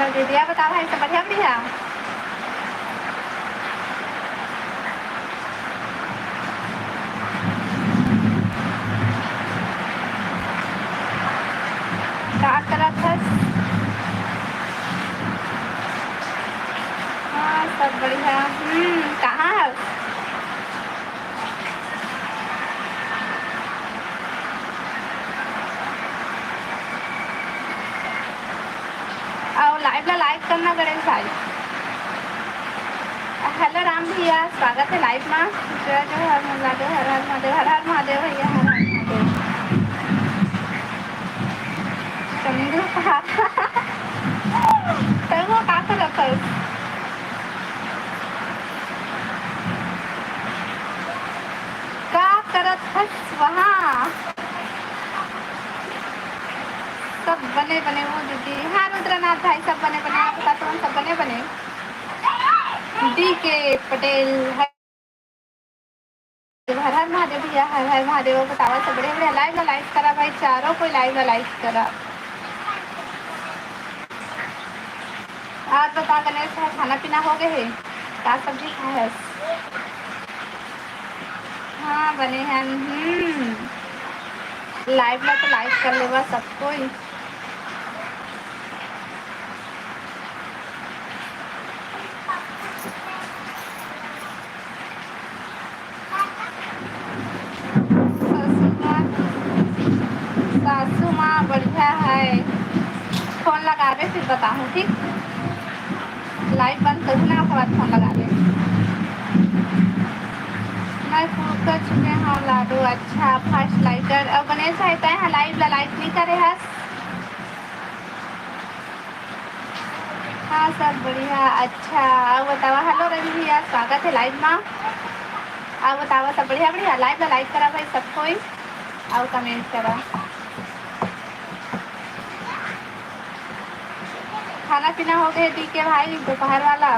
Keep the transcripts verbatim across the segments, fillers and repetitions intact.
दीदिया, बताओ भाई, सब बढ़िया, बढ़िया? का करत हस? हाँ, सब बढ़िया। हम्म, कहाँ हस? अउ live ला like करना गणेश भाई। Hello राम भैया, स्वागत है live मा। जय जोहार, मोला दो, हर हर महादेव, हर हर महादेव भैया, हर हर महादेव। चंदू का तैं वो का करत हस? का करत हस वहाँ? सब बने बने वो दीदी। हाँ रुद्रनाथ भाई, सब बने बने। आप बता, तुम सब बने बने? डी के पटेल, हर हर महादेव भैया, हर हर महादेव। बतावा सब बढ़िया, बढ़िया। Live ला like करा भाई, चारों कोई live ला like करा। और बता गणेश भाई, खाना पीना हो गए है? का सब्जी खाए हस? हाँ बने हैं। हम्म, live ला तो like कर लेवा सब कोई। ससुर माँ, सासू माँ बढ़िया है। फोन लगाबे फिर बताहूँ, ठीक? Live बंद करूँ ना, ओकर बाद फोन लगाबे। मैं फूल कर चुके हैं लाडू। अच्छा, first liker। अब गणेश भाई, तय हाँ live ला like नहीं करे हस? हाँ, सब बढ़िया। अच्छा, अउ बतावा। Hello रवि भैया, स्वागत है live मा। अउ बतावा, सब बढ़िया, बढ़िया? Live ला like करा भाई सब कोई, अउ comment करा। खाना पीना हो गए डी के भाई, दोपहर वाला?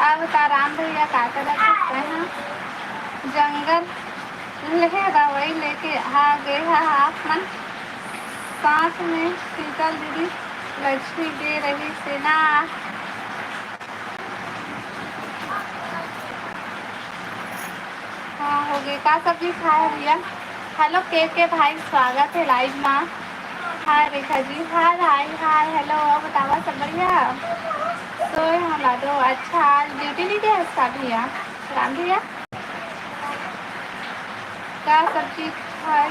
अब का राम भैया का करत हस? जंगल ले दवाई लेके आ गे हा आप मन। साथ में शीतल दीदी, लक्ष्मी गे रही से ना। हाँ, हो गए। का सब्जी खाए हो भैया? Hello के के भाई, स्वागत है live मा। Hi रेखा जी, hi भाई, hi, hello। और बतावा, सब बढ़िया? सोए हो लाडो। अच्छा, आज duty नहीं गया इसका भैया, राम भैया? का सब्जी खाए?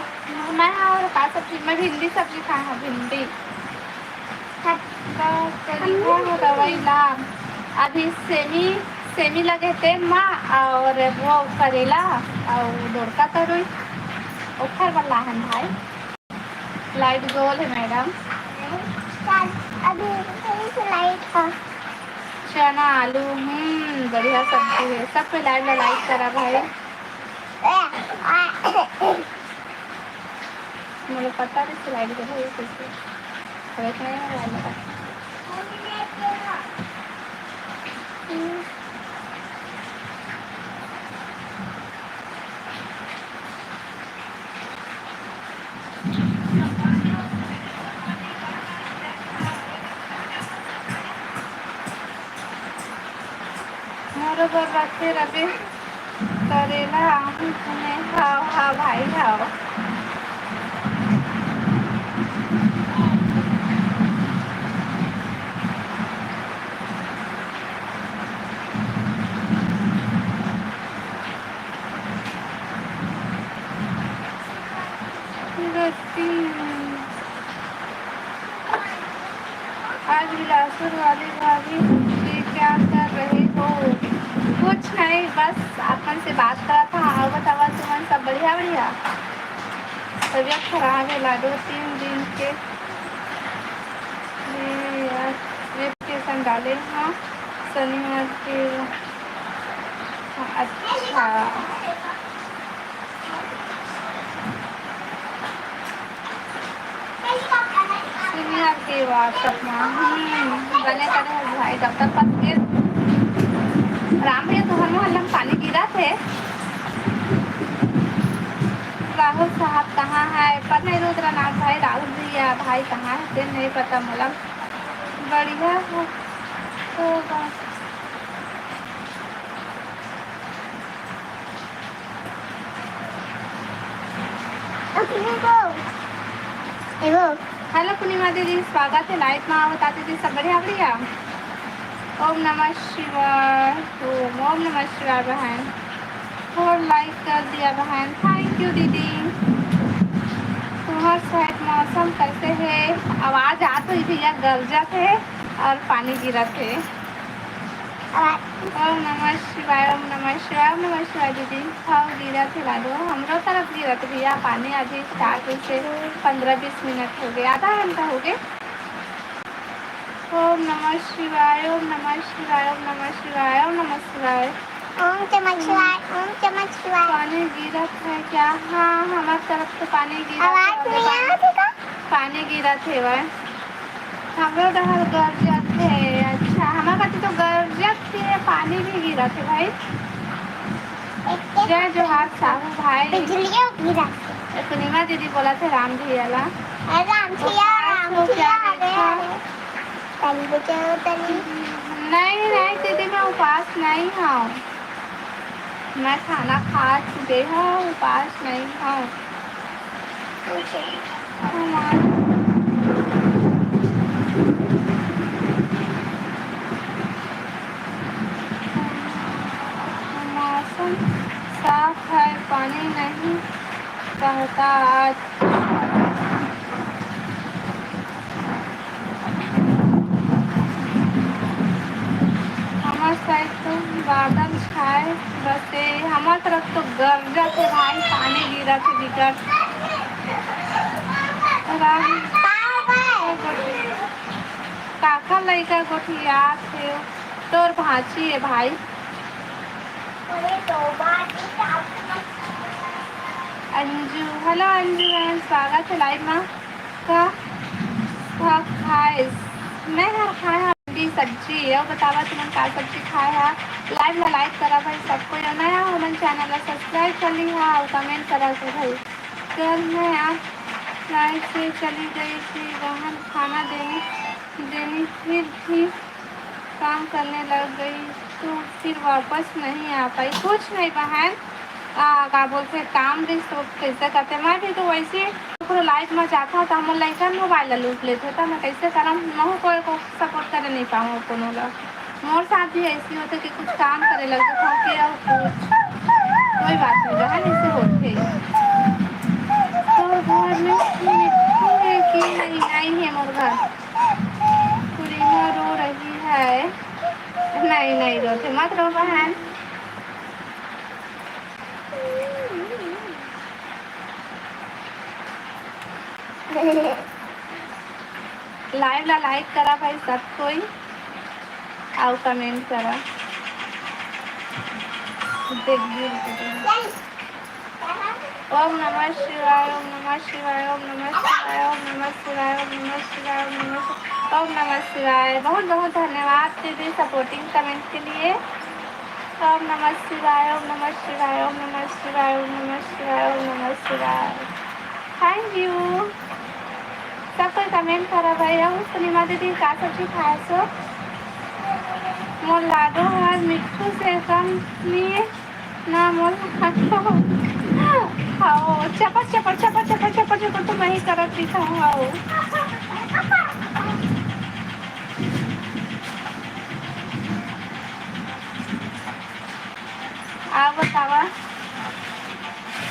मैं और का सब्जी? मैं भिंडी सब्जी खाए हूँ, भिंडी। हाँ, तो करेला हो रवैला। अभी सेमी, सेमी लगे तेन मा, और वो करेला, और डोड़का तरुई, ओखर बर लाहन भाई। Light गोल है मैडम। अभी फिर से light था। चना, आलू, हम्म, बढ़िया सब्जी है। सब कोई live ला like करा भाई। मोला पता नहीं slide के भाई कैसे। अरे, नहीं, नहीं, नहीं, नहीं। हम्म। मोरो बर रखे रबे करेला आहू घूमे। हाव, हाव भाई, हाव। आज बिलासपुर वाली भाभी जी क्या कर रहे हो? कुछ नहीं, बस आप मन से बात करत हा। अउ बतावा तुमन सब बढ़िया, बढ़िया? तबीयत खराब है लाडो, तीन दिन के लिए वेकेशन डाले हाँ शनिवार के। अच्छा। के WhatsApp में, हम्म, बने करे हे भाई, डॉक्टर पास गे। राम भैया, तुहर मुहल्ला में पानी गिरत हे? राहुल साहब कहाँ है? पता नहीं, रुद्रनाथ भाई, राहुल भैया, भाई कहाँ है, तेन नहीं पता मोला। बढ़िया हो, होगा। हेलो पूर्णिमा दीदी, स्वागत है लाइव में। बता दीदी, सब बढ़िया बढ़िया? ओम नमः शिवाय। ओम, ओम नमः शिवाय बहन। और लाइक कर दिया बहन, थैंक यू दीदी। तुम्हार साइड मौसम कैसे है? आवाज आत होही भैया, गरजत है और पानी गिरत है। ओम नमः शिवाय, ओम नमः शिवाय, ओम नमः शिवाय दीदी। हाँ, गिरत हे लाडो, हमरो तरफ गिरत हे भैया पानी। अभी स्टार्ट होइसे पंद्रह बीस मिनट हो गए, आधा घंटा हो गए। ओम नमः शिवाय, ओम नमः शिवाय, ओम नमः शिवाय, ओम नमः शिवाय। ओम नमः शिवाय, ओम नमः शिवाय। पानी गिरत है क्या? हाँ, हमार तरफ तो पानी गिरत आवाज है, नहीं आती का? पानी गिरत हेवय। हमरो डहर गरजत हे। अच्छा, हमर कति तो गरजत हे, पानी भी गिरत हे भाई। जय जोहार साहू भाई। बिजलियो गिरत हे। ए, पूर्णिमा दीदी बोलत हे राम भैया ला। ए, राम भैया, उपास राम हो क्या भैया, अरे, देखा? अरे। तनी बचाओ, तनी। नहीं, नहीं दीदी, मैं उपास नहीं हूँ। मैं खाना खा चुके हूँ, उपास नहीं हूँ। मौसम साफ है, पानी नहीं बहता आज। हमर साइड तो बादल छाए बसे, हमर तरफ तो गरजत हे भाई, पानी गिरत हे बिकट। राम, काखर लइका गोठियात हे? तोर भांची हे भाई। अंजू, हेलो अंजू बहन, स्वागत हे लाइव मा। का, का खाए? मैं हर खाए हव भिंडी सब्जी। अउ बतावा तुमन का सब्जी खाए हा? लाइव ला लाइक करा भाई सब कोई, अउ नया हो मन चैनल ला सब्सक्राइब कर ली हा अउ कमेंट करा के भाई। कल मैं आप लाइव से चली गई थी, बहन खाना देने, देने फिर भी काम करने लग गई तो फिर वापस नहीं आ पाई। कुछ नहीं बहन, आ, का बोलथे, काम भी तो कैसे करते, मैं भी तो वैसे ककरो लाइव में जाता हूँ तो हमर लइका मोबाइल ला लूट लेथे, तो मैं कैसे करम? महू कोई को सपोर्ट करे नहीं पाऊँ कोनो ला। मोर साथ भी ऐसी होते कि कुछ काम करे लग जाता हूँ कि अब कुछ कोई बात नहीं बहन, ऐसे होते। तो घर में मिट्टी है कि नहीं? नहीं है मोर घर। पूर्णिमा रो रही है। नहीं, नहीं रोते, मत रो बहन। लाइव ला लाइक करा भाई सब कोई, अउ कमेंट करा। देख भी ओम नमः शिवाय, ओम नमः शिवाय, ओम नमः शिवाय, ओम नमः शिवाय, ओम नमः शिवाय, ओम नमः शिवाय, ओम नमः शिवाय। बहुत बहुत धन्यवाद दीदी सपोर्टिंग कमेंट के लिए। ओम नमः शिवाय, ओम नमः शिवाय, ओम नमः शिवाय, ओम नमः शिवाय, ओम नमः शिवाय। Thank you. सब कोई कमेंट करा भाई। अउ पूर्णिमा दीदी का सब्जी खाए सो? मोर लाडो हर मिट्ठू से कम नहीं। ना मोला खाओ, चपर, चपर, चपर, चपर, चपर, चपर तो मैं ही करत दिखाऊँ, आओ। आओ बतावा,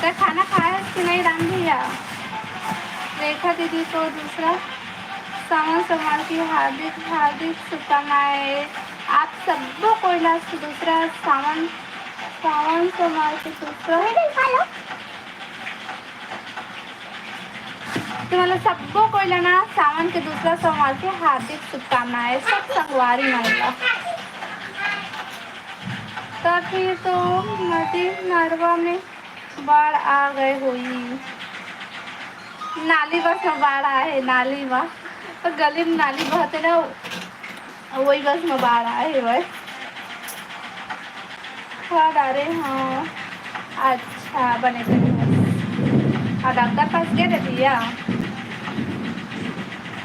तो खाना खाए कि नहीं राम भैया? रेखा दीदी को दूसरा सावन सोमवार की हार्दिक, हार्दिक शुभकामनाएं। आप सबको कोई ला दूसरा सावन सावन सोमवार के दूसरा, तो मतलब सबको कोई ला ना सावन के दूसरा सोमवार के हार्दिक शुभकामनाएं, सब संगवारी मन ला। तो फिर तो नदी नरवा में बाढ़ आ गए होई। नाली बस में बाढ़ आए, नाली में। गली में नाली बहत हे ना, वही बस में बाढ़ आए हे बस। थोड़ा डारे, हाँ। अच्छा, बने करे बस। आ डॉक्टर पास गए रहे भैया।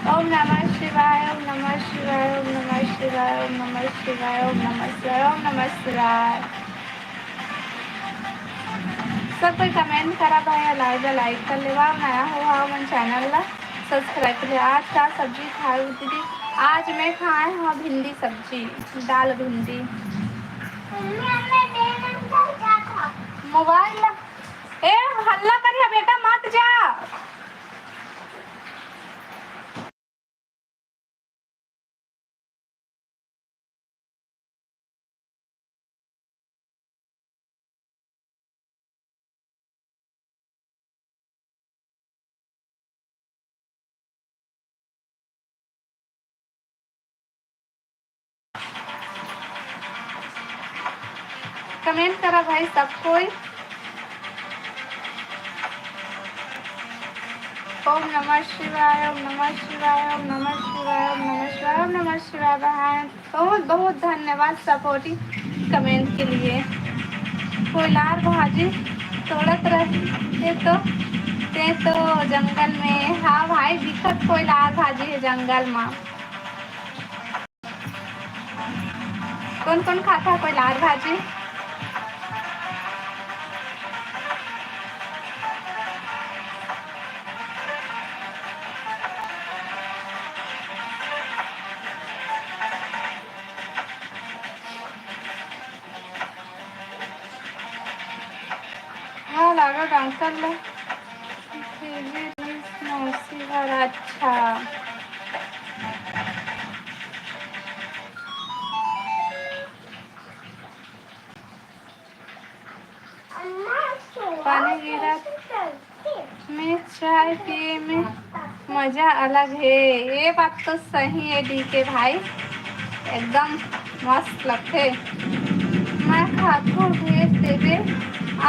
ओम नमः शिवाय, ओम नमः शिवाय, ओम नमः शिवाय, ओम नमः शिवाय, ओम नमः शिवाय, ओम नमः शिवाय। सब कोई comment करा भाई, live ला like कर लेवा, नया हो हा मन channel ला subscribe कर ले। आज का सब्जी खाए हो दीदी? आज मैं खाए हूँ भिंडी सब्जी, दाल भिंडी। मोबाइल ला, ए हल्ला करिया बेटा, मत जा। Comment करा भाई सब कोई। ओम नमः शिवाय, ओम नमः शिवाय, ओम नमः शिवाय, ओम नमः शिवाय, ओम नमः शिवाय बहन। बहुत बहुत धन्यवाद supportive comment के लिए। कोइलार भाजी तोड़त रहते तो, ते तो जंगल में। हाँ भाई, दिखत कोइलार भाजी हे जंगल मा। कोन कोन खाता कोइलार भाजी? हाँ, लागा डॉक्टर ला। भेजे रहिस मौसी हर, अच्छा। पानी गिरा में चाय पिए में मजा अलग हे। ये बात तो सही हे डीके भाई, एकदम मस्त लगथे। मैं खातू भेज देबे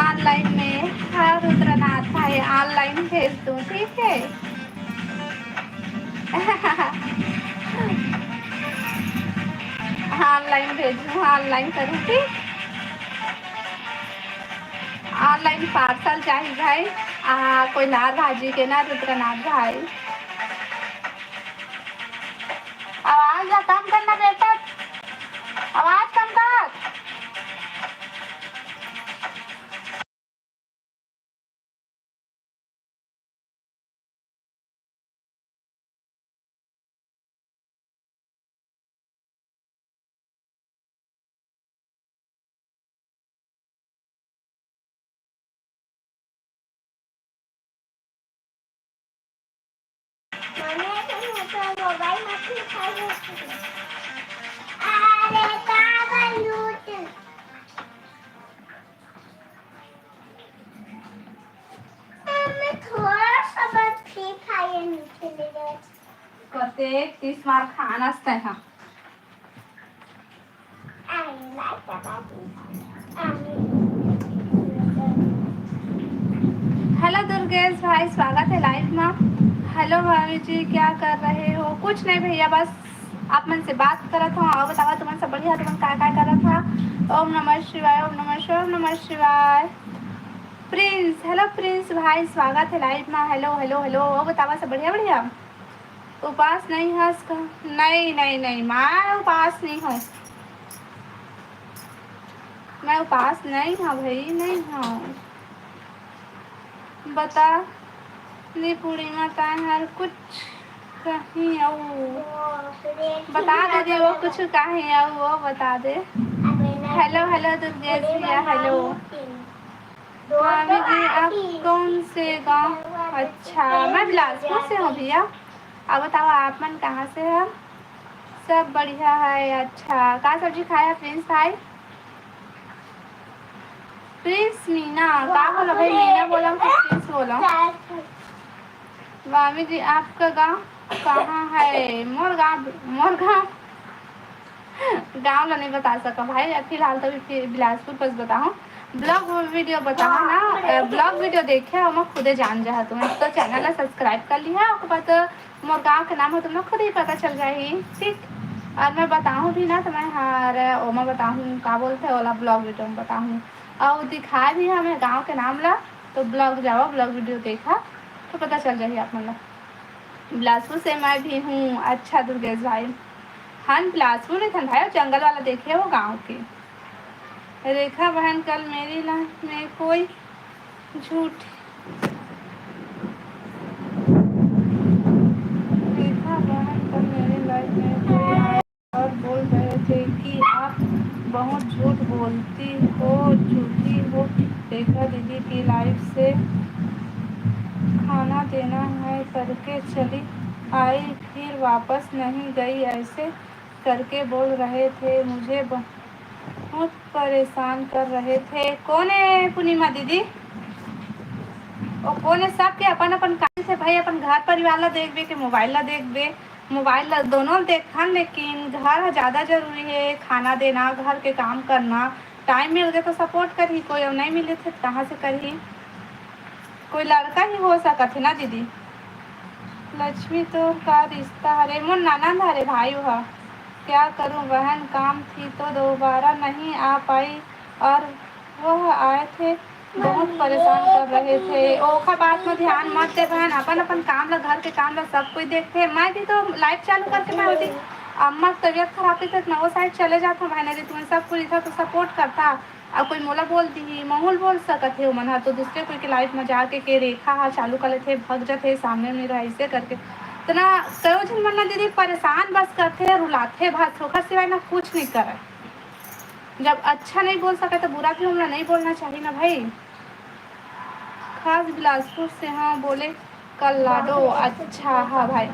online में। हाँ रुद्रनाथ भाई, online भेज दूँ, ठीक है? Online भेजूँ, online करूँ, ठीक? Online parcel चाही भाई। आ, कोइलार भाजी के ना, रुद्रनाथ भाई। आवाज ला कम करना बेटा, आवाज कम कर। कतेक तीस मार खान असते हा। Hello दुर्गेश भाई, स्वागत है live में। Hello भाभी जी, क्या कर रहे हो? कुछ नहीं भैया, बस आप मन से बात करत हूँ। और बतावा, तुमन सब बढ़िया? तुमन का का करत हा? ओम नमः शिवाय, ओम नमः शिवाय, ओम नमः शिवाय। प्रिंस, hello प्रिंस भाई, स्वागत है live में। Hello hello hello, और बतावा, सब बढ़िया बढ़िया? उपास नहीं हस का? नहीं नहीं नहीं, मैं उपास नहीं हूँ, मैं उपास नहीं हूँ भाई, नहीं हूँ। बता दे पूर्णिमा, ताय हर कुछ कहीं अउ बता दे, दे वो कुछ कहीं अउ वो बता दे। Hello hello दुर्गेश भैया, hello। मामी जी, आप कौन से गांव? अच्छा, मैं बिलासपुर से हूँ भैया। अब बताओ, आप मन कहाँ से है? सब बढ़िया है। अच्छा, का सब्जी खाए है प्रिंस भाई? प्रिंस मीना, का बोला भाई? मीना बोला कि प्रिंस बोला? मामी जी, आपका गांव कहाँ है? मोर गांव, मोर गांव, गांव ला नहीं बता सका भाई, फिलहाल तो अभी फि-, बिलासपुर बस बताऊँ। ब्लॉग वीडियो बताहा ना, अ, ब्लॉग वीडियो देखे, ओमा खुदे जान जाहा तुमन। तो चैनल ला सब्सक्राइब कर लिहा, ओकर बाद मोर गाँव के नाम ह तुमन खुद ही पता चल जाही, ठीक? और मैं बताहूँ भी ना, तो मैं हर ओमा बताहूँ, का बोलथे ओला, ब्लॉग वीडियो में बताहूँ। और दिखाए भी हमें गाँव के नाम ला, तो ब्लॉग जाओ, ब्लॉग वीडियो देखा, तो पता चल जाही आप मन ला। बिलासपुर से मैं भी हूँ। अच्छा दुर्गेश भाई, हाँ, बिलासपुर में थन भाई, जंगल वाला देखे हो गाँव के। रेखा बहन, कल मेरी लाइफ में कोई झूठ, रेखा बहन, कल मेरी लाइफ में कोई आया और बोल रहे थे कि आप बहुत झूठ बोलती हो, झूठी हो। रेखा दीदी की लाइफ से खाना देना है करके चली आई, फिर वापस नहीं गई, ऐसे करके बोल रहे थे, मुझे बहुत परेशान कर रहे थे। कौन है पूर्णिमा दीदी? ओ कौन है? सबके अपन अपन काम से भाई, अपन घर परिवार ला देखबे के मोबाइल ला देखबे, मोबाइल ला दोनों ला देखथन, लेकिन घर ह ज्यादा जरूरी है। खाना देना, घर के काम करना, टाइम मिल गए तो सपोर्ट करही कोई, और नहीं मिले थे कहाँ से करही? कोई लड़का ही हो सकत है ना दीदी। लक्ष्मी तो का रिश्ता हरे, मोर ननद हरे भाई, वह क्या करूं बहन, काम थी तो दोबारा नहीं आ पाई और वह आए थे, बहुत परेशान कर रहे थे। ओखर बात में ध्यान मत दे बहन, अपन अपन काम ला, घर के काम ला सब कोई देखते हैं। मैं भी तो लाइफ चालू करके मैं होती, अम्मा की तबीयत खराब थी तो मैं वो साइड चले जाता बहन, यदि तुम्हें सब कोई था तो सपोर्ट करता। अब कोई मोला बोल दिही, महूल बोल सकत हे, ओमन ह तो दूसरे कोई के लाइफ में जाके के रेखा ह चालू कर लेथे, भग जथे, सामने में रहा, ऐसे करके। तो ना, कयो झन मन ना दीदी परेशान बस करथे, रुलाथे बस, ओकर सिवाय ना कुछ नहीं करय। जब अच्छा नहीं बोल सके तो बुरा भी हमला नहीं बोलना चाहिए ना भाई। खास बिलासपुर से, हाँ, बोले कल्लाडो। अच्छा, हाँ भाई।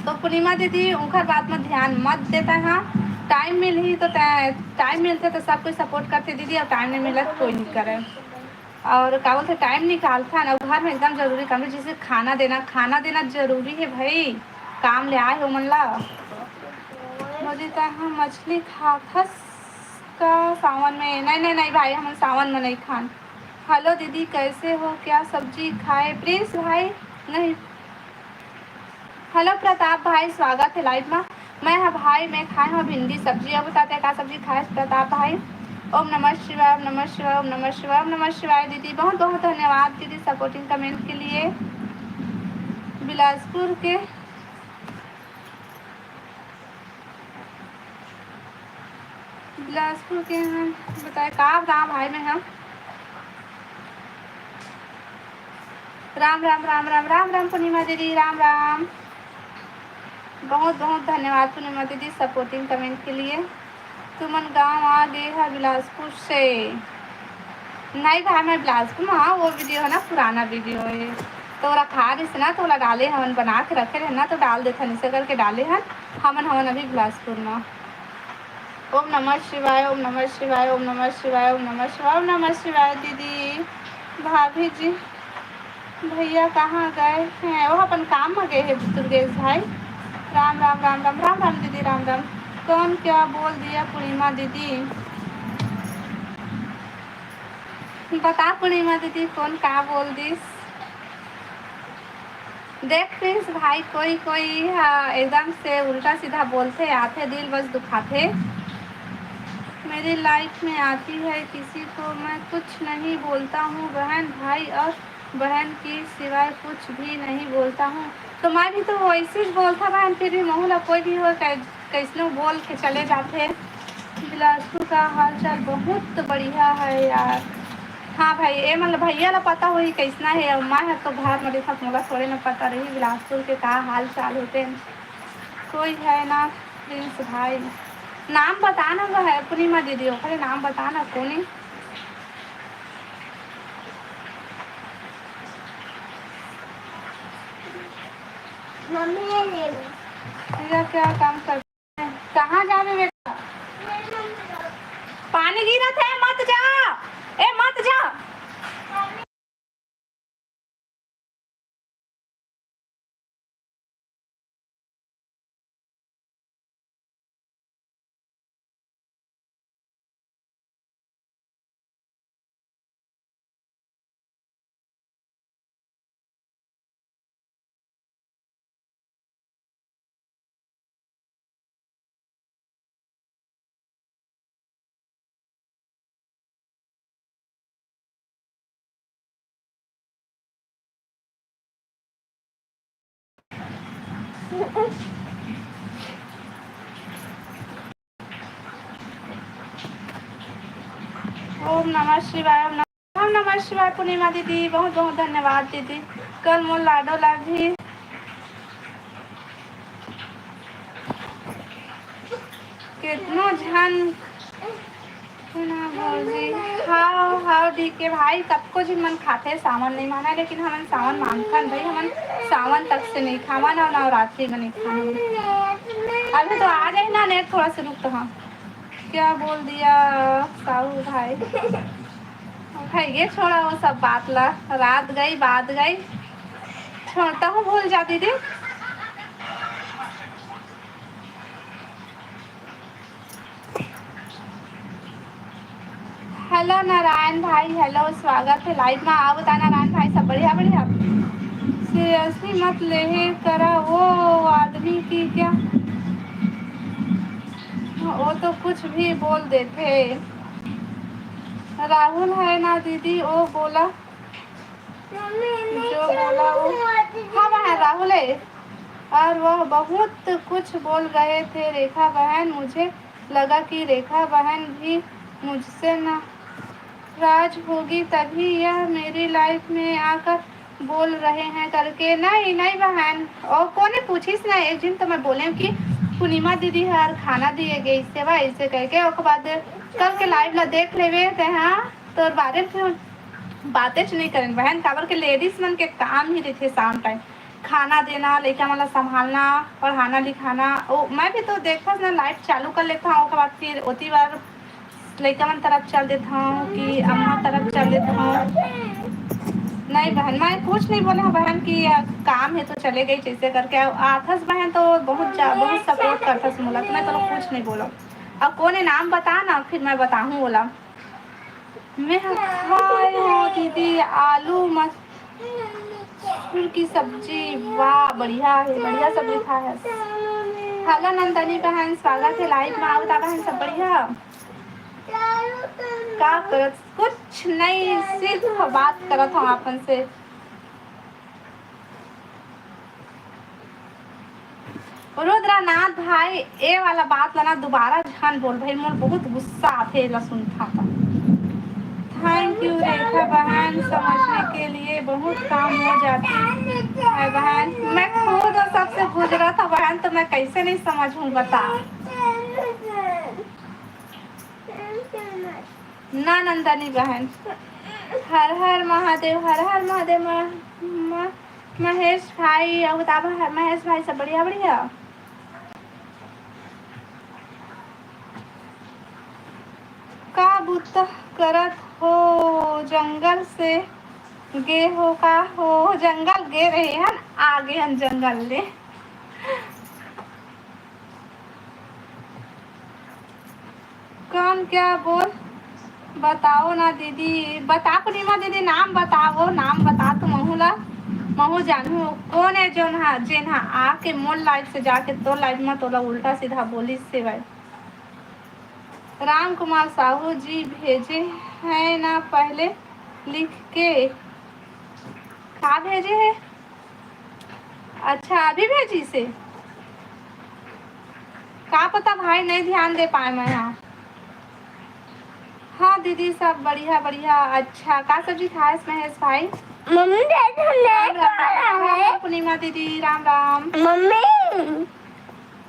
तो पूर्णिमा दीदी, उनकर बात में ध्यान मत देता, हाँ। टाइम मिलही तो तै-, टाइम मिलथे तो सब कोई सपोर्ट करथे दीदी, और टाइम नहीं मिलत कोई नहीं करे। और का बोलथे, टाइम निकालथा ना, घर में एकदम जरूरी काम है, जैसे खाना देना, खाना देना जरूरी है भाई, काम ले आए हो मन ला। मोदी, तै हा मछली खाथस का सावन में? नहीं, नहीं, नहीं भाई, हमन सावन में नहीं खान। हेलो दीदी, कैसे हो? क्या सब्जी खाए? प्रिंस भाई, नहीं। हेलो प्रताप भाई, स्वागत है लाइव में। मैं हा भाई, मैं खाए हूँ भिंडी सब्जी। अब बताते हैं का सब्जी खाए प्रताप भाई। ओम नमः शिवाय, ओम नमः शिवाय, ओम नमः शिवाय, ओम नमः शिवाय। दीदी, बहुत बहुत धन्यवाद दीदी, सपोर्टिंग कमेंट के लिए। बिलासपुर के, बिलासपुर के हम बताए का बताओ भाई, मैं हम राम राम राम राम राम राम पूर्णिमा दीदी, राम राम। बहुत बहुत धन्यवाद पूर्णिमा दीदी, सपोर्टिंग कमेंट के लिए। तुमन गांव आ गए है बिलासपुर से? नहीं भाई, मैं बिलासपुर में, हाँ, वो वीडियो है ना, पुराना वीडियो है, तो ओला खा रही ना, तो ओला डाले हवन, बना के रखे रहे ना, तो डाल देथन, इसे करके डाले हन। हमन हवन अभी बिलासपुर में। ओम नमः शिवाय, ओम नमः शिवाय, ओम नमः शिवाय, ओम नमः शिवाय, ओम नमः शिवाय दीदी। भाभी जी, भैया कहाँ गए हैं? वो अपन काम में गए हैं दुर्गेश भाई। राम राम राम राम राम राम दीदी, राम राम। कौन क्या बोल दिया पूर्णिमा दीदी? बता पूर्णिमा दीदी, कौन का बोल दिस? देख प्रिंस भाई, कोई कोई हा एकदम से उल्टा सीधा बोलथे, आथे दिल बस दुखाथे। मेरी लाइफ में आती है किसी को मैं कुछ नहीं बोलता हूँ बहन, भाई और बहन की सिवाय कुछ भी नहीं बोलता हूँ। तो मैं भी तो वैसे ही बोलता बहन, फिर भी महू ला कोई भी हो, कै-, कैसनो बोल के चले जाथे। बिलासपुर का हाल चाल बहुत बढ़िया है यार। हाँ भाई, ए मतलब भैया ला पता होही कैसना है। अब मैं ह तो घर में देखत, मोला थोड़े ना पता रही बिलासपुर के का हाल चाल होते। कोई है ना प्रिंस भाई, नाम बताना वो है पूर्णिमा दीदी, ओकरे नाम बताना कोनी। मम्मी ये ले लो। भैया क्या काम कर, कहाँ जावे बेटा? पानी गिरत है, मत जा, ए मत जा। ओम नमः शिवाय, ओम नमः, ओम नमः शिवाय पूर्णिमा दीदी, बहुत बहुत धन्यवाद दीदी। कल मोर लाडो ला भी केतनो झन सुना भौजी। हाव, हाव, डी के भाई, कतको झिन मन खाथे, सावन नइ मानय, लेकिन हमन सावन मानथन भई, हमन सावन तक से नइ खावन अउ नवरात्रि में नइ खावन। अभी तो आ जाही ना नेट, थोड़ा से रुक तो। हाँ, क्या बोल दिया साहू भाई? भाई, ये छोड़ा वो सब बात ला, रात गई, बात गई, छोड़ता हूँ, भूल जा दीदी। हेलो नारायण भाई, हेलो, स्वागत है लाइव में। आओ बता नारायण भाई, सब बढ़िया? बढ़िया। सीरियसली मत लेहे करा वो आदमी की क्या, वो तो कुछ भी बोल देथे। राहुल है ना दीदी, वो बोला जो बोला वो। हाँ बहन, राहुल है। और वह बहुत कुछ बोल रहे थे रेखा बहन, मुझे लगा कि रेखा बहन भी मुझसे नाराज होगी, तभी यह मेरी लाइफ में आकर बोल रहे हैं करके। नहीं, नहीं बहन, और कोने पूछिस ना, एक दिन तो मैं बोले कि पूर्णिमा दीदी हर खाना दिए गई सेवा ऐसे करके, ओकर बाद कल के लाइव ला देख लेवे ते, हाँ, तोर बारे में बातेच नइ करेन बहन, काबर के लेडीज मन के काम ही रहिथे शाम टाइम खाना देना, लइका मन ला संभालना, पढ़ाना लिखाना। ओ, मैं भी तो देखथस ना, लाइट चालू कर लेथव, ओकर बाद फिर ओती बार लइका मन तरफ चल देथव कि अम्मा तरफ चल देथव। नहीं बहन, मैं कुछ नहीं बोले हव बहन कि, अ, काम है तो चले गई जैसे करके। अउ आथस बहन तो बहुत जा-, बहुत सपोर्ट करथस मोला, तो मैं तोला कुछ नहीं बोलव। अउ कोन ए नाम बता ना, फिर मैं बताहूँ ओला। मैं ह खाए हव दीदी आलू मसूर की सब्जी। वाह, बढ़िया है, बढ़िया सब्जी खाए हस। हेलो नंदनी बहन, स्वागत है लाइव में। आओ ता बहन, सब बढ़िया? का करत? कुछ नहीं, सिर्फ बात करत हव आपन से। रुद्रनाथ भाई, ए वाला बात ला ना दोबारा झन बोल भाई, मोर बहुत गुस्सा आथे एला सुनथव त। थैंक यू रेखा बहन, समझने के लिए बहुत काम हो जाती है बहन। मैं खुद वो सबसे गुजरत हव बहन, तो मैं कैसे नहीं समझहूँ बता। ना नंदनी बहन, हर हर महादेव, हर हर महादेव। म-, म-, महेश भाई, अउ बताबो हर महेश भाई, सब बढ़िया, बढ़िया? का बुता करत हो? जंगल से गे हो का हो? जंगल गे रहे हन, आ गे हन जंगल ले। कौन क्या बोल? बताओ ना दीदी, बता पूर्णिमा दीदी, नाम बताओ, नाम बता तो महू ला, महू जानहू। कौन है जोन हा, जेन हा आके मोर लाइफ से जाके तोर लाइफ में तोला उल्टा सीधा बोलिस सेवय? राम कुमार साहू जी भेजे हैं ना पहले लिख के। का भेजे है? अच्छा, अभी भेजिस हे? का पता भाई, नहीं ध्यान दे पाए मैं। हाँ, हाँ दीदी, सब बढ़िया, बढ़िया। अच्छा, का सब्जी खाएस महेश भाई? मम्मी, देख, हम राम लेट राम, वाला राम राम, है। पूर्णिमा दीदी, राम राम। मम्मी।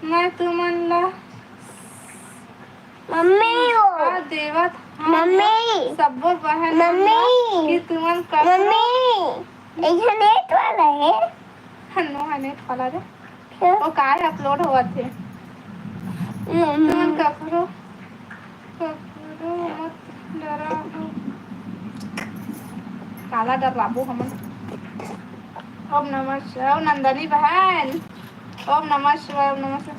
मैं तुमन ला मम्मी, ओ। आ देवत हन मम्मी। सब्बो बहन मन ला मम्मी। कि तुमन कखरो मम्मी, एक ठन नेट वाला है। नो है नेट वाला रे। क्या? वो काय अपलोड होवत हे? मम्मी। तुमन कखरो, कखरो मत डराबो। काला डराबो हमन? ओम नमः शिवाय, ओ नंदनी बहन। ओम नमः शिवाय, ओम नमः शिवाय।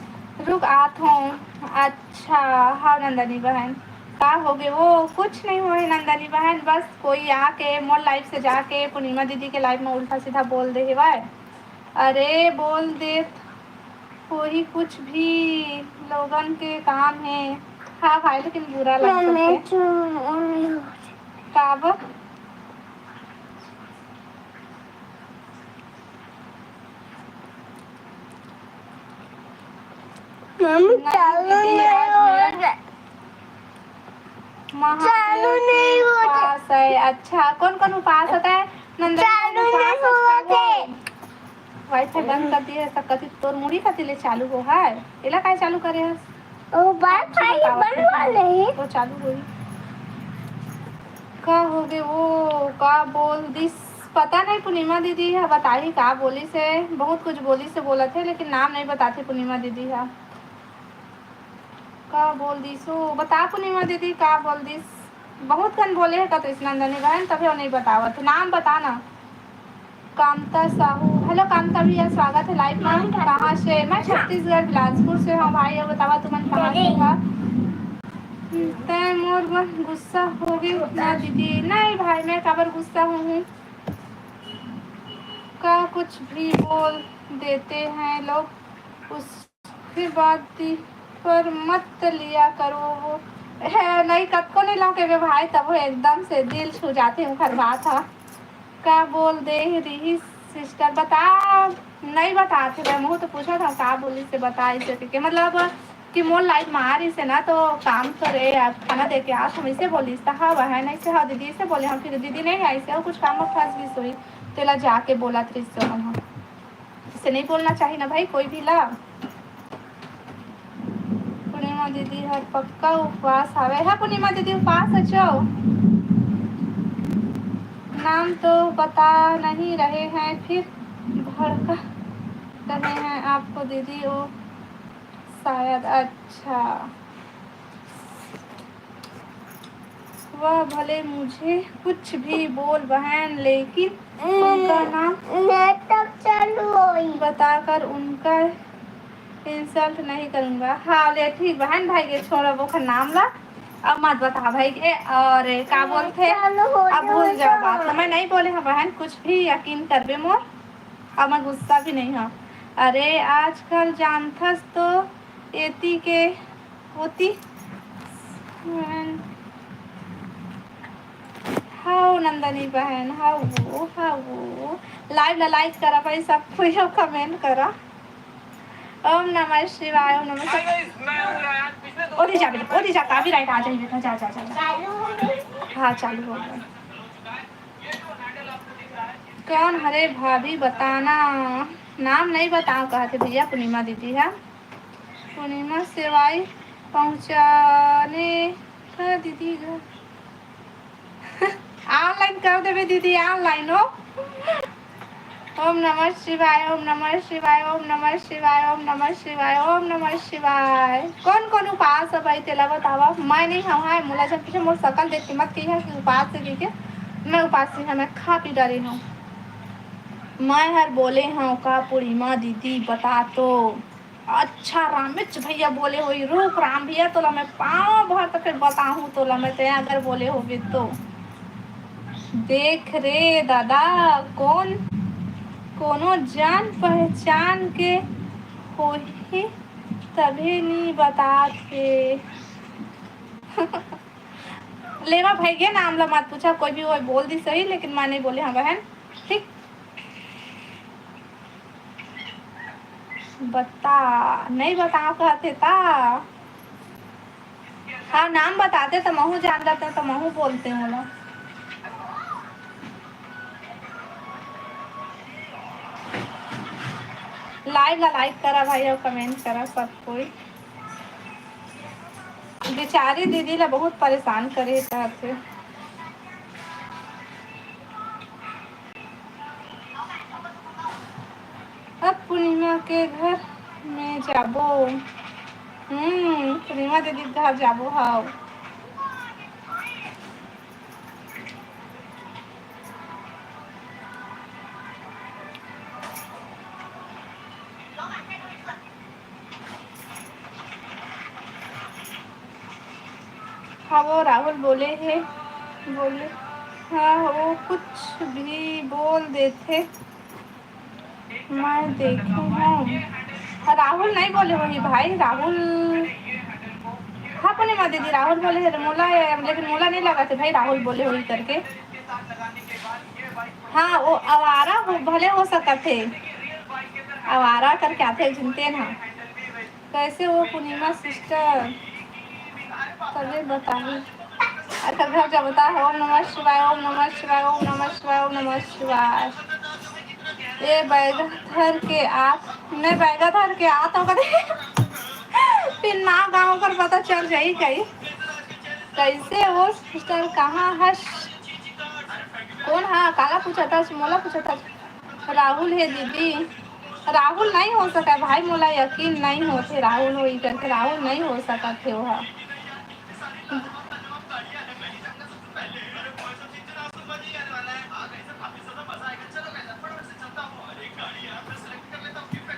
रुक, आत हूँ। अच्छा, हाँ नंदनी बहन, का होगे? वो कुछ नहीं होए नंदनी बहन, बस कोई आके मोर लाइफ से जाके पूर्णिमा दीदी के लाइफ में उल्टा सीधा बोल दे हेवय। अरे, बोल देत होही कुछ भी, लोगन के काम हे। हाँ भाई, लेकिन बुरा लगथे। काबर? मम्मी, नहीं चालू दीदी, नहीं आज हो मेरा रहा। महादेव चालू नहीं हो रहा। उपास है। अच्छा, कौन कौन उपास होता है? नंदन चालू उपास नहीं हो रहा। वाईफाई बंद कर दिए, सब कथी तोर मुड़ी कथी ले चालू हो है? एला काय चालू करे हस? ओ वाईफाई कुछ बताओ, बंद कुछ वाले है। तो चालू होई। का होगे वो, का बोल दिस? पता नहीं, पूर्णिमा दीदी ह बताही का बोलिस हे, बहुत कुछ बोलिस हे, बोलत हे, लेकिन नाम नहीं बताथे पूर्णिमा दीदी ह। का बोल दिस वो, बता पूर्णिमा दीदी, का बोल दिस? बहुत कन बोले हे का तो इस नंदनी बहन, तभी वो नहीं बतावत हे। नाम बता ना। कामता साहू, हेलो कामता भैया, स्वागत है लाइव में। कहाँ से? मैं छत्तीसगढ़ बिलासपुर से हूँ भाई। अब बतावा तुमन कहाँ से हो? तै मोर बर गुस्सा होगे ना दीदी? नहीं भाई, मैं काबर गुस्सा हूँ? का कुछ भी बोल देते हैं लोग, उसके बाद दिल पर मत लिया करो वो। है नहीं, कतको नहीं लाके गे भाई, तब वो एकदम से दिल छू जाथे उनकर बात ह। का बोल दे रिहिस सिस्टर? बता, नहीं बताथे भाई, महू तो पूछत हूँ का बोलिस हे, बता इसे के, के मतलब कि मोर लाइफ में आ रही से ना, तो काम करे, आज खाना दे के आज हम इसे बोलिस त हाँ वह नहीं से, हाँ दीदी इसे बोले हम, फिर दीदी नहीं आई से, और कुछ काम में फंस गई सोई, तेला जाके बोला थी सो हम। इसे नहीं बोलना चाहिए ना भाई कोई भी ला। पूर्णिमा दीदी हर पक्का उपवास हवे। हाँ पूर्णिमा दीदी उपवास है जो। नाम तो बता नहीं रहे हैं, फिर भड़का रहे हैं आपको दीदी, वो शायद। अच्छा, वह भले मुझे कुछ भी बोल बहन, लेकिन उनका नाम नाटक चालू होई। बताकर उनका इंसल्ट नहीं करूंगा। हाँ ले ठीक बहन, भाई के छोड़ अब ओखर नाम ला, अब मत बता भाई के। और का बोलथे, चालू हो अब भूल जाओ बात ला। मैं नहीं बोले हूँ बहन कुछ भी, यकीन करबे मोर, अब मैं गुस्सा भी नहीं हूँ। अरे आजकल जानथस तो एती के होती। हाउ नंदनी बहन, हाउ, हाउ। लाइव ला लाइक करा भाई, सब कोई हो कमेंट करा। ओम नमः शिवाय, ओम नमः शिवाय। ओदी जा बेटा, ओदी जा, काफी राइट आ जाइए बेटा, जा, जा, जा, जा। हाँ, चालू हो गया। कौन हरे भाभी बताना, नाम नहीं बताओ कहते भैया, पूर्णिमा दीदी है। पूर्णिमा सेवाई पहुँचाने का दीदी घर। ऑनलाइन कर देबे दीदी, ऑनलाइन हो। ओम नमः शिवाय, ओम नमः शिवाय, ओम नमः शिवाय, ओम नमः शिवाय, ओम नमः शिवाय। कौन कौन उपास है भाई, तेला बतावा। मैं नहीं हूँ, हाय मोला जब पीछे मोर सकल देख के मत कहिया कि उपास है, ठीक है? मैं उपास नहीं हूँ, मैं खा पी डरी हूँ। मैं हर बोले हूँ का पूर्णिमा दीदी बता तो। अच्छा, रामेच भैया बोले होई, रुक राम भैया, तोला मैं पाँव भर तो फिर बताहूँ तोला मैं, ते अगर बोले होबे तो। देख रे दादा, कौन कोनो जान पहचान के होही, तभे नी बतात हे। लेवा भाई के नाम ला मत पूछा, कोई भी वो बोल दी सही, लेकिन मैं नहीं बोले हाँ बहन, ठीक। बता, नहीं बताओ कहते ता। हाँ, नाम बताते तो महू जान जाते तो महू बोलते हूँ ना। लाइव ला लाइक करा भाई और कमेंट करा सब कोई। बेचारी दीदी ला बहुत परेशान करे रहते। अब पूर्णिमा के घर में जाबो। हम्म, पूर्णिमा दीदी के घर जाबो, हाव। हाँ, वो राहुल बोले हे, बोले, हाँ, वो कुछ भी बोल देथे। मैं देखी हूँ। राहुल नहीं बोले होही भाई, राहुल। हाँ, पूर्णिमा दीदी, राहुल बोले हे, मोला, लेकिन मोला नहीं लगा थे भाई, राहुल बोले होही करके। हाँ, वो आवारा हो, भले हो सकत हे, आवारा करके आथे, चिंते ना। कैसे हो पूर्णिमा सिस्टर? तबे बताही। अच्छा, घर जब बता, ओम नमः शिवाय, ओम नमः शिवाय, ओम नमः शिवाय, ओम नमः शिवाय। ये बैगा धर के आत, मैं बैगा धर के आत हो कदे। फिर ना गाँव कर पता चल जाई कई। कैसे हो सिस्टर, कहाँ हस? कौन हा? काला पूछत हस? मोला पूछत हस? राहुल हे दीदी। राहुल नहीं हो सका भाई, मोला यकीन नहीं होथे राहुल होई करके, राहुल नहीं हो सकत हे ओहा।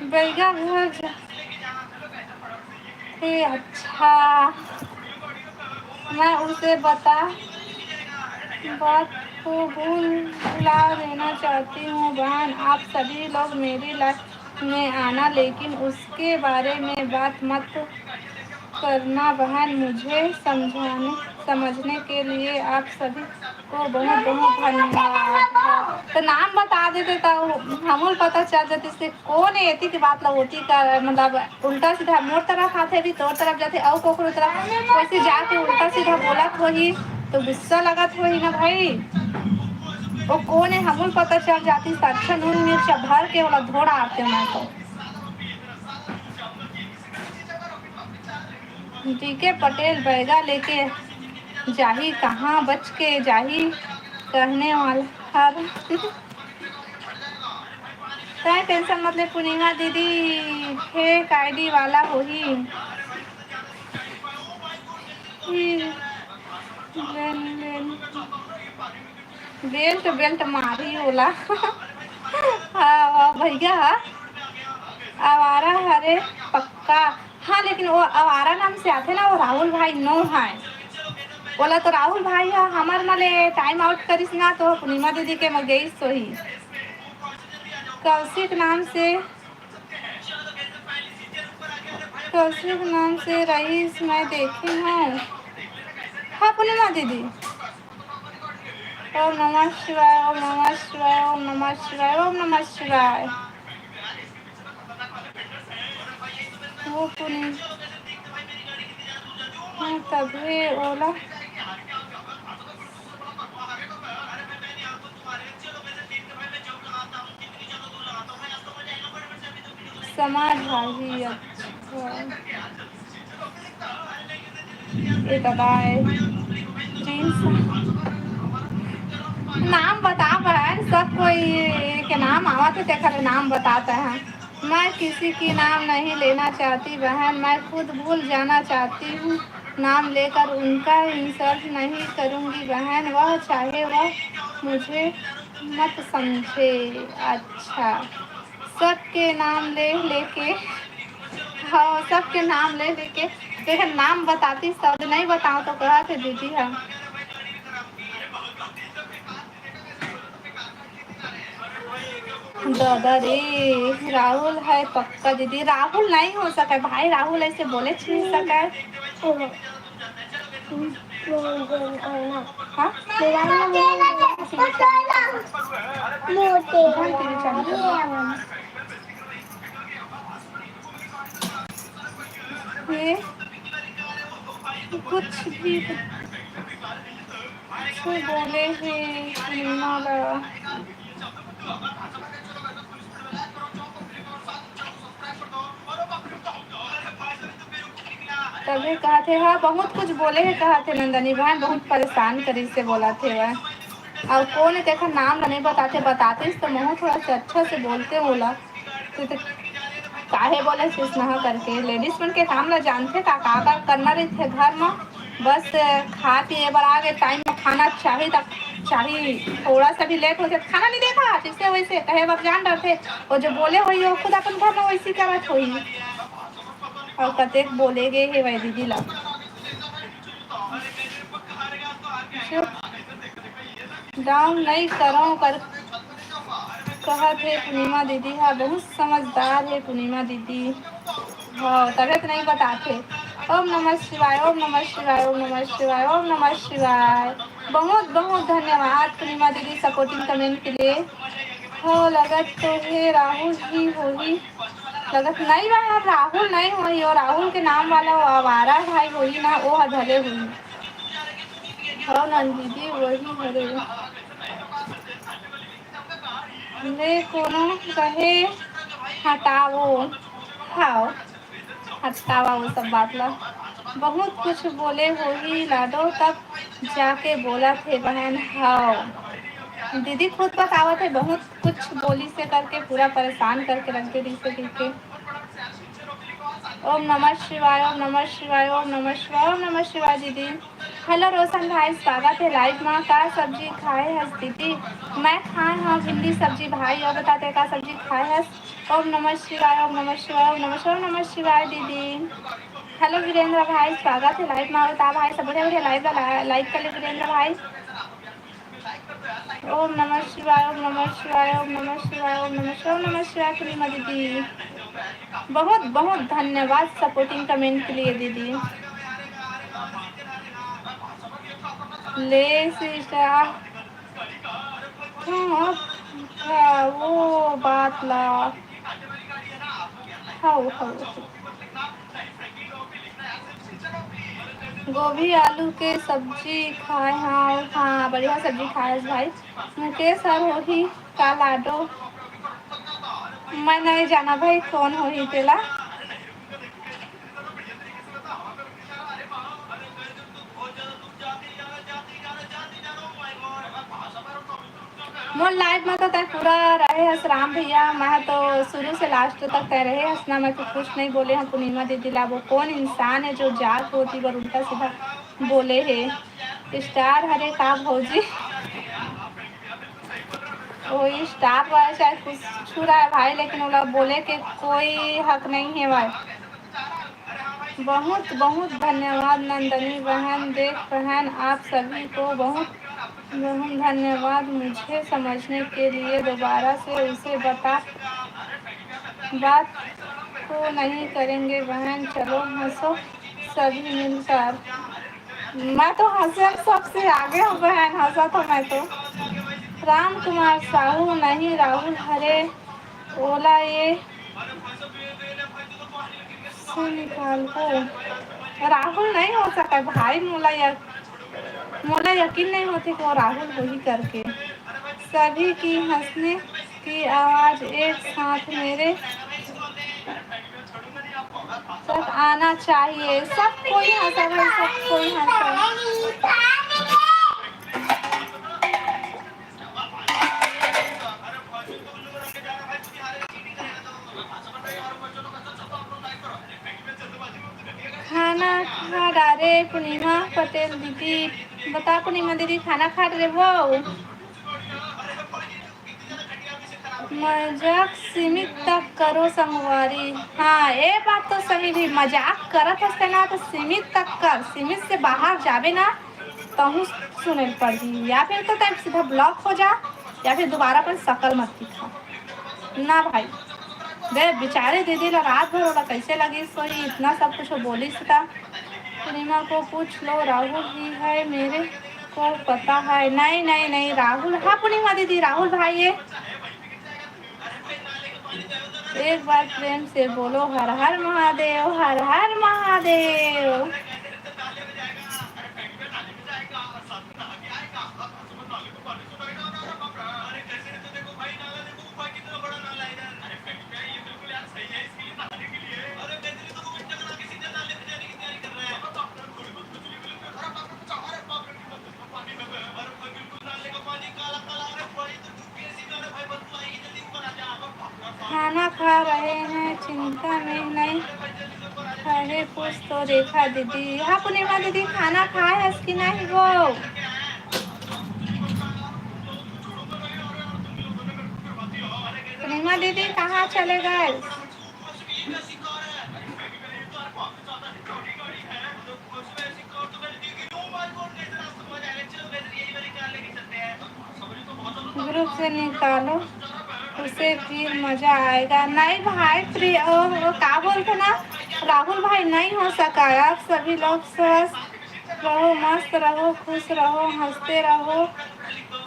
बैगा घर जा। हे अच्छा, मैं उसे बता, बात को भूल भुला देना चाहती हूँ बहन। आप सभी लोग मेरी लाइफ में आना, लेकिन उसके बारे में बात मत करना बहन। मुझे समझाने, समझने के लिए आप सभी को बहुत बहुत धन्यवाद। तो नाम बता देते तो हमूल पता चल जाती से कौन है एती की बात ला होती का, मतलब उल्टा सीधा मोर तरफ आथे भी तोर तरफ जाथे, अउ कोकरो तरफ वैसे जाके उल्टा सीधा बोलत होही तो गुस्सा लगत होही ना भाई। वो कौन है हमूल पता चल जाती, सरछा नून मिर्चा भर के ओला धोड़ा आते मैं तो। डीके पटेल बैगा लेके जाही, कहाँ बच के जाही कहने वाला हर। तैं टेंशन मत ले पूर्णिमा दीदी, फेक आईडी वाला होही। ई लेन, लेन। बेल्ट, बेल्ट मारी ओला। हाँ, वाह भैया, हाँ। आवारा हरे पक्का। हाँ, लेकिन वो आवारा नाम से आथे ना, वो राहुल भाई नो है। ओला तो राहुल भाई हा हमर मले टाइम आउट करिस ना, तो पूर्णिमा दीदी के म गईस सोही। कौशिक नाम से, कौशिक नाम से रईस मैं देखे हूँ। हाँ, पूर्णिमा दीदी। ओम नमः शिवाय, ओम नमः शिवाय, ओम नमः शिवाय, ओम नमः शिवाय। वो पूर्णिमा, हाँ, तभी ओला। समाज भागी, अच्छा। ये तो दाई जींस। नाम बता बहन, सब कोई के नाम आवत है, तेकर नाम बताता है। मैं किसी की नाम नहीं लेना चाहती बहन, मैं खुद भूल जाना चाहती हूँ। नाम लेकर उनका इंसल्ट नहीं करूँगी बहन, वह चाहे वह मुझे मत समझे। अच्छा, सबके नाम ले लेके, हाँ, सबके नाम ले लेके, देख, नाम बताती, सब नहीं बताओ तो कहा थे दीदी हम। दादा रे, राहुल है पक्का दीदी, राहुल नहीं हो सके भाई, राहुल ऐसे बोले नहीं सके। हाँ? ये कुछ भी कुछ बोले हे सीमा ला। तभी कहत हे, हाँ, बहुत कुछ बोले हे, कहत हे नंदनी बहन, बहुत परेशान करिस हे बोलत हे वह। अउ कोन हे, तेखर नाम ला नहीं बताते, बताते तो महू थोड़ा से अच्छा से बोलते ओला। तो, तो काहे बोले सिसनहा करके, लेडीज मन के काम ला जानथे का, का, का करना रहिथे घर म। बस खाए पिए बर आ गए, टाइम में खाना चाही त चाही, थोड़ा सा भी लेट हो जाए, खाना नहीं देखा, जैसे वैसे कहे बर जान डरथे। वो जो बोले होई, वो खुद अपन घर में वैसी करत होई। अउ कतेक बोले गे हे वह दीदी ला। चुप। डाउन नहीं करो कर कहत हे पूर्णिमा दीदी हा, बहुत समझदार हे पूर्णिमा दीदी। हाँ, तबे तो नहीं बताथे। ओम नमः शिवाय, ओम नमः शिवाय, ओम नमः शिवाय, ओम नमः शिवाय। बहुत बहुत धन्यवाद पूर्णिमा दीदी, सपोर्टिंग कमेंट के लिए। हो लगत तो हे राहुल ही होही। लगत नहीं बा यार, राहुल नहीं होही, वो राहुल के नाम वाला वो आवारा भाई होही ना, वो ह भले होही। हो नंद दीदी, वही हरे। ले कोनो कहे हटावो, हाव, हटावा वो सब बात ला। बहुत कुछ बोले होही लाडो, तब जाके बोला थे बहन। हाव, दीदी खुद बतावत है, बहुत कुछ बोली से करके पूरा परेशान करके रख दे रही से करके। ओम नमः शिवाय, ओम नमः शिवाय, ओम नमः शिवाय, ओम नमः शिवाय दीदी। हेलो रोशन भाई, स्वागत है लाइव मा। का सब्जी खाए हस दीदी? मैं खाए हूँ भिंडी सब्जी भाई। और बताते का सब्जी खाए हस? ओम नमः शिवाय, ओम नमः शिवाय, ओम नमः शिवाय, ओम नमः शिवाय दीदी। हेलो वीरेंद्र भाई, स्वागत है लाइव मा। बता भाई सब बढ़िया बढ़िया लाइव ला लाइक कर ले वीरेंद्र भाई। ओम नमः शिवाय, ओम नमः शिवाय, ओम नमः शिवाय, ओम नमः शिवाय, ओम नमः शिवाय पूर्णिमा दीदी। बहुत बहुत धन्यवाद सपोर्टिंग कमेंट के लिए दीदी। ले सिस्टर, हाँ, हाँ, वो बात ला। How, how, how. गोभी आलू के सब्जी खाए हव। हाँ, बढ़िया सब्जी खाए हस भाई। मुकेश सर होही का लाडो? मैं नहीं जाना भाई कौन होही तेला। मोर लाइव में तो तय पूरा रहे हस राम भैया, मैं तो शुरू से लास्ट तक तय रहे हस ना, मैं तो कुछ नहीं बोले हूँ। पूर्णिमा दीदी ला वो कौन इंसान है जो जात होती बर उल्टा सीधा बोले है। स्टार हरे का भौजी? वो स्टार रहा चाहे कुछ रहा है भाई, लेकिन वो लोग बोले के कोई हक नहीं है भाई। बहुत बहुत धन्यवाद नंदनी बहन। देख बहन, आप सभी को बहुत बहुत धन्यवाद मुझे समझने के लिए। दोबारा से उसे बता, बात को नहीं करेंगे बहन, चलो हंसो सभी मिलकर। मैं तो हंसे सबसे आगे हूँ बहन, हंसा तो मैं तो। राम कुमार साहू नहीं, राहुल हरे, ओला ये से निकाल को। राहुल नहीं हो सका भाई, मोला यक-, मोला यकीन नहीं होती कि वो राहुल होही करके। सभी की हंसने की आवाज एक साथ मेरे तक आना चाहिए। सब कोई हंसा भाई, सब कोई हंसा। खाना खा डारे पूर्णिमा पटेल दीदी। बता पूर्णिमा दीदी, खाना खा डरे वो? मजाक सीमित तक करो संगवारी। हाँ, ये बात तो सही भी, मजाक करत हस ना तो सीमित तक कर, सीमित से बाहर जाबे ना तहूँ सुने पड़ही, या फिर तो तय सीधा ब्लॉक हो जा, या फिर दोबारा अपन शकल मत दिखा ना भाई। दे बेचारे दीदी ला रात भर ओला कैसे लगी सोई, इतना सब कुछ बोली सीता। पूर्णिमा को पूछ लो, राहुल ही है, मेरे को पता है। नहीं नहीं नहीं, राहुल, हाँ पूर्णिमा दीदी, राहुल भाई है। एक बार प्रेम से बोलो, हर हर महादेव, हर हर महादेव। खाना खा रहे हैं, चिंता में नहीं खाए कुछ तो देखा दीदी। हाँ पूर्णिमा दीदी, खाना खाए हस कि नहीं वो? पूर्णिमा दीदी कहाँ चले गए? ग्रुप से निकालो उसे, फिर मजा आएगा। नहीं भाई, प्रिय, ओ, ओ, का बोलते ना, राहुल भाई नहीं हो सका। आप सभी लोग स्वस्थ रहो, मस्त रहो, खुश रहो, हंसते रहो,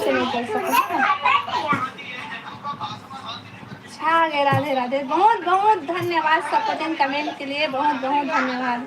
से नहीं कर सकत। छा गए, राधे राधे। बहुत बहुत धन्यवाद सपोर्टिंग कमेंट के लिए, बहुत बहुत धन्यवाद।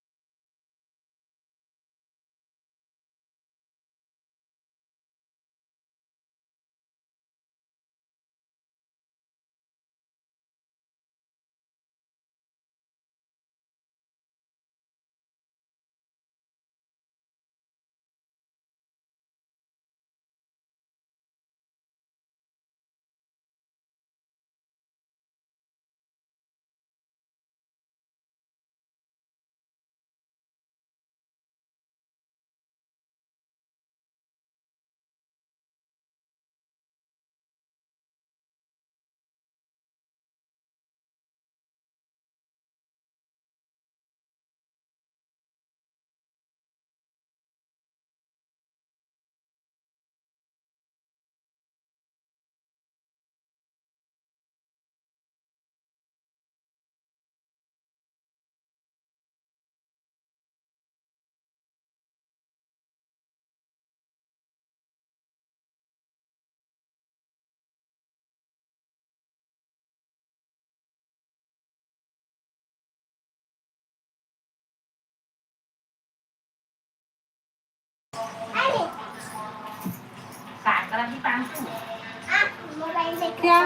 क्या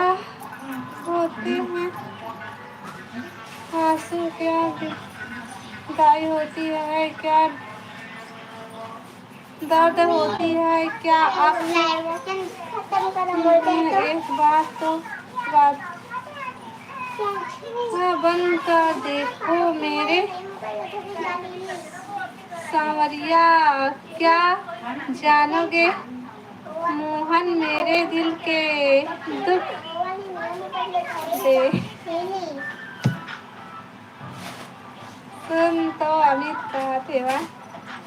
होते हैं आंसू, क्या विदाई होती है, क्या दर्द होती है, क्या आप एक बात तो बात बंद कर देखो मेरे सांवरिया, क्या जानोगे मोहन मेरे दिल के दुख दे। सुन तो अमित कहा थे वा।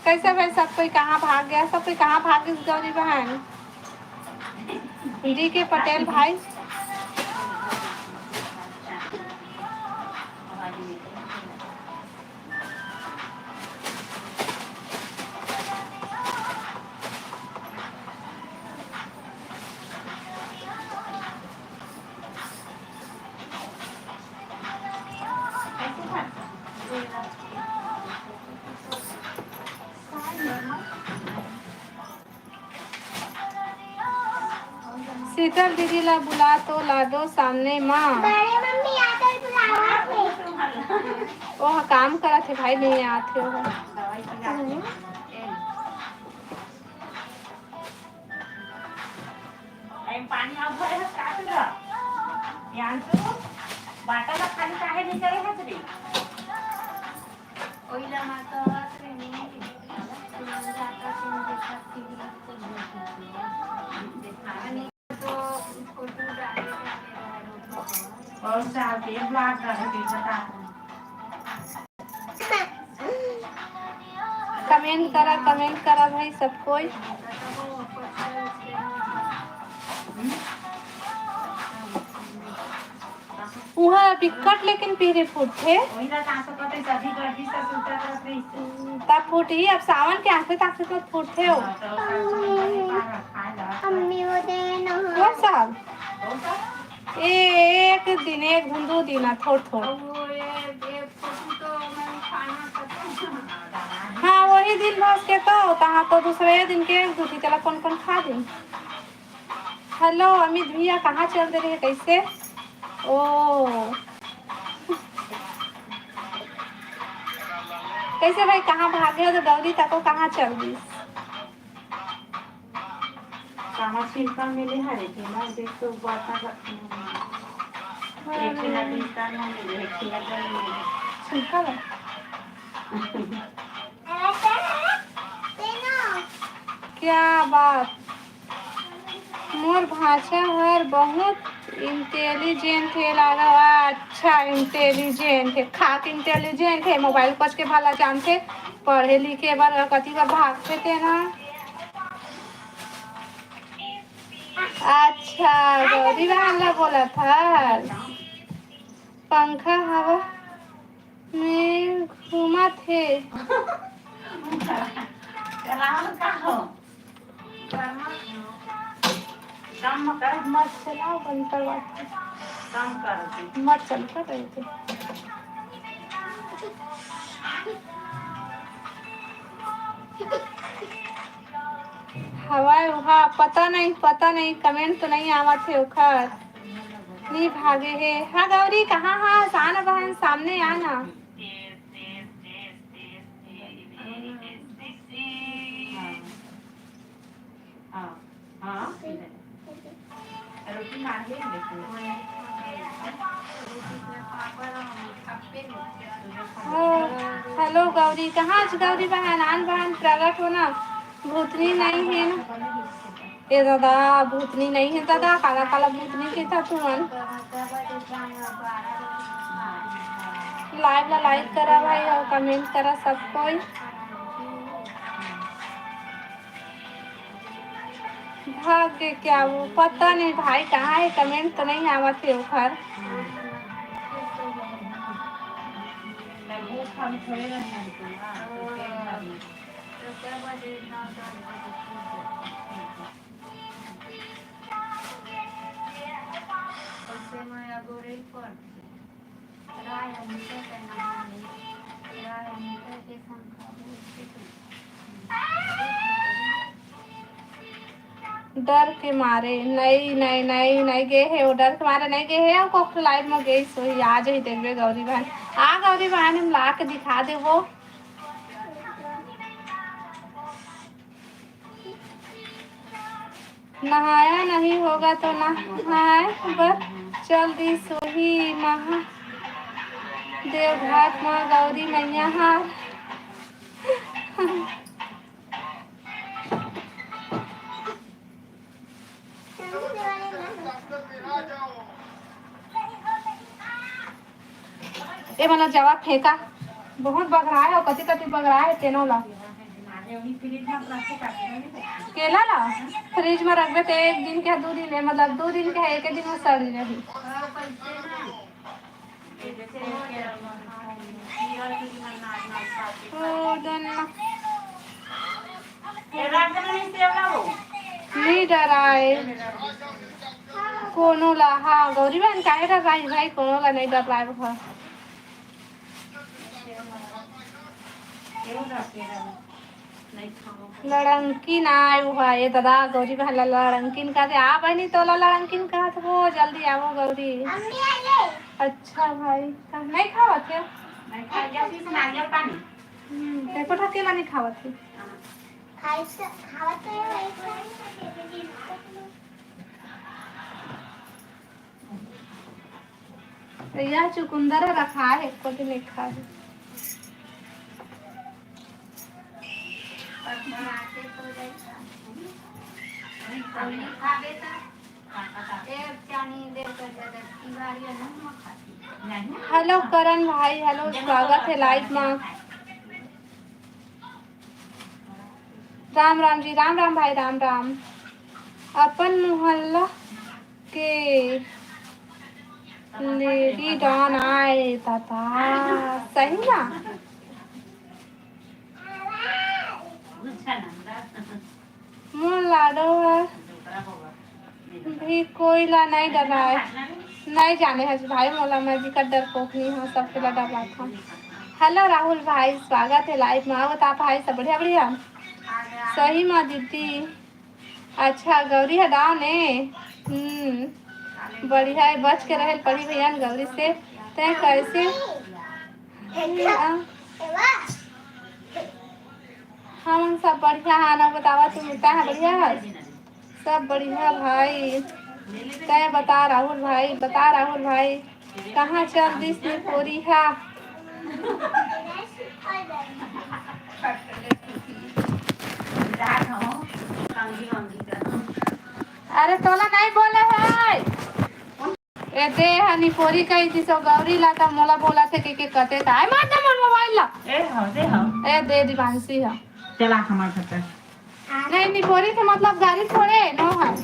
कैसे भाई, सब कोई कहाँ भाग गया, सब कोई कहाँ भाग गइस गौरी बहन? डी के पटेल भाई। शीतल दीदी ला बुला तो ला दो सामने माँ। बड़े मम्मी आकर बुलावा थे। ओह काम करत हे भाई, नहीं आत हे ओह। ए, पानी अब भरे हस का तू ला? यान तू बाटा ला खाली काहे नहीं करे हस रे? ओइला माता बात रे नहीं। जाता तुम देखा टीवी तो देखा। तो फोटो डाले जाते हैं। और साहब के ब्लॉग डाल के बता। कमेंट करा, कमेंट करा भाई सब कोई। उहाँ बिकट लेकिन पीरे फूटथे। तब फूटही, अब सावन के आखिरी तक तो फूटथे हो। अम्मी वो दे ना। कौन साहब? ए, एक दिन, एक दिन, दो दिन, आ, थोड़, थोड़। हाँ, वही दिन भर के तो, तहाँ तो दूसरे दिन के एक दो दिन, तेला कौन, कौन खा दिन। हेलो, अमित भैया, कहाँ चल दे रहे, कैसे? ओ। कैसे भाई, कहाँ भागे हो तो गौरी तको कहाँ चल दिस? कहाँ छिलका मिले हरे के ना, देख तो बात ना कर। एक छिलका बीस का ना मिले, एक छिलका मिले। छिलका बा? क्या बात। मोर भांचा हर बहुत इंटेलिजेंट हे लागा। अच्छा, इंटेलिजेंट हे, खाक इंटेलिजेंट हे, मोबाइल पच के भला जानथे, पढ़े लिखे बर कति बर भागथे तेना। अच्छा, गौरी बहन ला बोलत हस। पंखा हवा में घूमत हे। राहुल का हो? काम मत कर। मत चलाओ, बंद करवा के। काम कर। मत चल कर रहे थे। हवाए उहा, पता नहीं, पता नहीं, कमेंट तो नहीं आवत हे ओखर। नी भागे हे। हाँ गौरी, कहाँ हा? आना बहन, सामने आना। हाँ, हेलो गौरी, कहाँ हस गौरी बहन? आन बहन प्रगट हो ना, भूतनी नहीं है ना। ए दादा, भूतनी नहीं है दादा, काला काला भूतनी के था तुमन। लाइव ला लाइक करा भाई और कमेंट करा सब कोई। भाग के क्या वो पता नहीं भाई कहाँ है, कमेंट तो नहीं आवत है ओखर। डर के मारे नइ, नइ, नइ, नइ गे हे, वो डर के मारे नइ गे हे। अउ कोखर लाइव म गेस होही, आ जही, देखबे गौरी बहन। आ गौरी बहन, हम ला के दिखा देबो। नहाया नहीं होगा तो नहाए बर चल दिस होही महादेव घाट म गौरी मैया हा। ए मन ला जावा फेंका, बहुत बगराए हे, कति कति बगराए हे तेनो ला। केला ला फ्रिज में रखबे ते एक दिन के, दू दिन, ए, मतलब दू दिन के, एक दिन में सड़ जाही। ओ, दन ला। नइ डराए कोनो ला। हाँ, गौरी बहन काहे डराही भाई, कोनो ला नइ डराए भाई। लड़ंकिन आए हुआ, ए दादा, गौरी बहन ला लड़ंकिन कहत हे। आ बहनी, तोला लड़ंकिन कहत हो, जल्दी आवो गौरी। अच्छा भाई, का नइ खावत हे? हम्म, एको ठा केला नइ खावत हे। यह चुकुंदर रखा है, एको दिन नइ खाए। हेलो करण भाई, हेलो, स्वागत है लाइव में। राम राम जी, राम राम भाई, राम राम। अपन मोहल्ला के लेडी डॉन आए दादा, सही ना? मोर लाडो हर भी कोई ला नइ डराए। नइ जाने हस भाई, मोला मैं बिकट डरपोकनी हूँ, सबके ला डराथों। हेलो राहुल भाई, स्वागत है लाइव में। आवत आप भाई सब बढ़िया बढ़िया? सही में दीदी। अच्छा, गौरी ह डाउन ए। हम्म, बढ़िया है, बच के रहे पड़ी भैया न गौरी से। तैं कैसे? आ, हम सब बढ़िया है ना, बतावा तू, तैं ह बढ़िया है? सब बढ़िया भाई। तैं बता राहुल भाई, बता राहुल भाई। कहाँ चल दिस निपोरी हा? अरे तोला नहीं बोले है। ए दे हा निपोरी कही दिस ओ गौरी ला, त मोला बोला थे के, के कते का। आय मार दे मोर मोबाइल ला। ए हाँ, दे हाँ। ए दे दिवांशी हा। चला हमार घर पर। नहीं, निपोरी के मतलब गारी थोड़े नो है।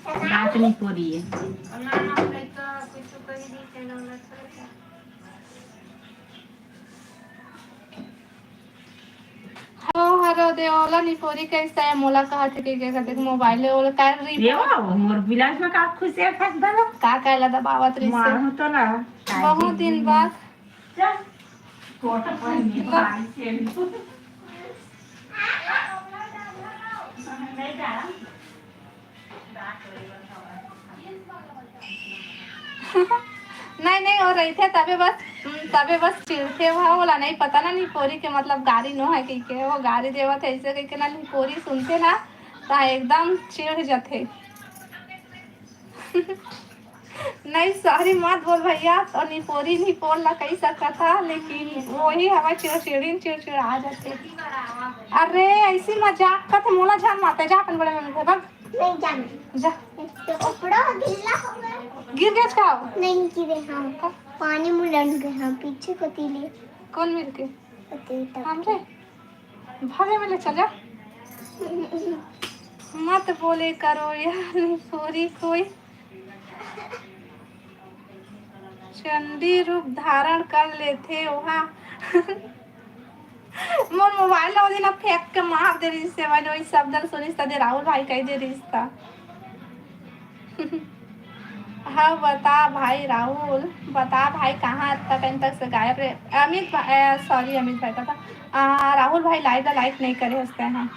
बात निपोरी है। हेलो, हेलो, दे ओला निपोरी कैसे है? मोला कहा थे कि के कहते मोबाइल ले ओला कर रही। ये वो मोर बिलास में का खुशी है फंस दला। का कहला दबावत रही से? मार तो ना। बहुत दिन बाद। चल। कोटा पर में बारिश है। नहीं जा। नहीं, नहीं, वो रहिथे तबे बस, तबे बस चिढ़थे। वो ओला नहीं पता ना, निपोरी के मतलब गारी नो है कहिके, वो गारी देवत है ऐसे कहिके ना, निपोरी सुनथे ना, त एकदम चिढ़ जथे। नहीं, सॉरी मत बोल भैया, तो निपोरी निपोर ला कही सकत हा, लेकिन वही हमार चिड़चिड़िन चिड़चिड़ा जाथे। अरे, ऐसी मजाक करथे, मोला झन मारते, जा अपन बड़े मम्मी के, भाग। नहीं जाना। जा। तो कपड़ा गिल्ला हो गया। गिर गया का? नहीं गिरे, हाँ। का? पानी में लड़ गए, हाँ, पीछे को तीले। कौन मिल के? पति तक। हमरे? भागे में ले चल जा। मत बोले करो यार, पूरी कोई चंडी रूप धारण कर लेथे ओहा। मोर मोबाइल ला ओ दिन फेंक के मार दे रहिस हे, वही शब्द ल सुनिस त दे राहुल भाई कह दे रहिस त। हाँ, बता भाई राहुल, बता भाई, कहाँ अतना टाइम तक से गायब रहे? अमित भा-, अ, सॉरी, अमित भाई, पता, अ, राहुल भाई लाइव ला लाइक नहीं करे हस तैं, हाँ।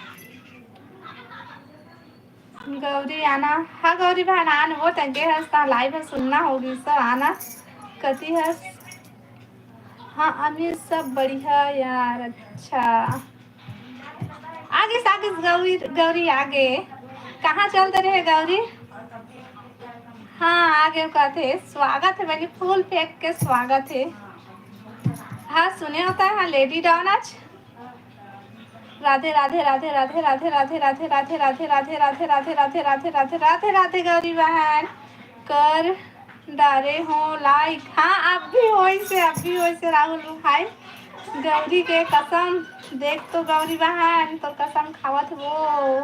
गौरी आना, हाँ गौरी बहन आन, वो तंगे हस ता लाइव में सुनना होगी सब आना। कति हस? हाँ अमीर सब बढ़िया यार। अच्छा आगे सागे गौरी, गौरी आगे। कहाँ चलते रहे गौरी? हाँ आगे कहते स्वागत है बनी, फूल फेंक के स्वागत है। हाँ सुने होता है। हाँ लेडी डॉन आज राधे राधे राधे राधे राधे राधे राधे राधे राधे राधे राधे राधे राधे राधे राधे राधे राधे गौरी बहन कर डारे हो लाइक। हाँ अब भी होइसे, अब भी होइसे राहुल भाई। गौरी के कसम देख तो गौरी बहन तो कसम खावत वो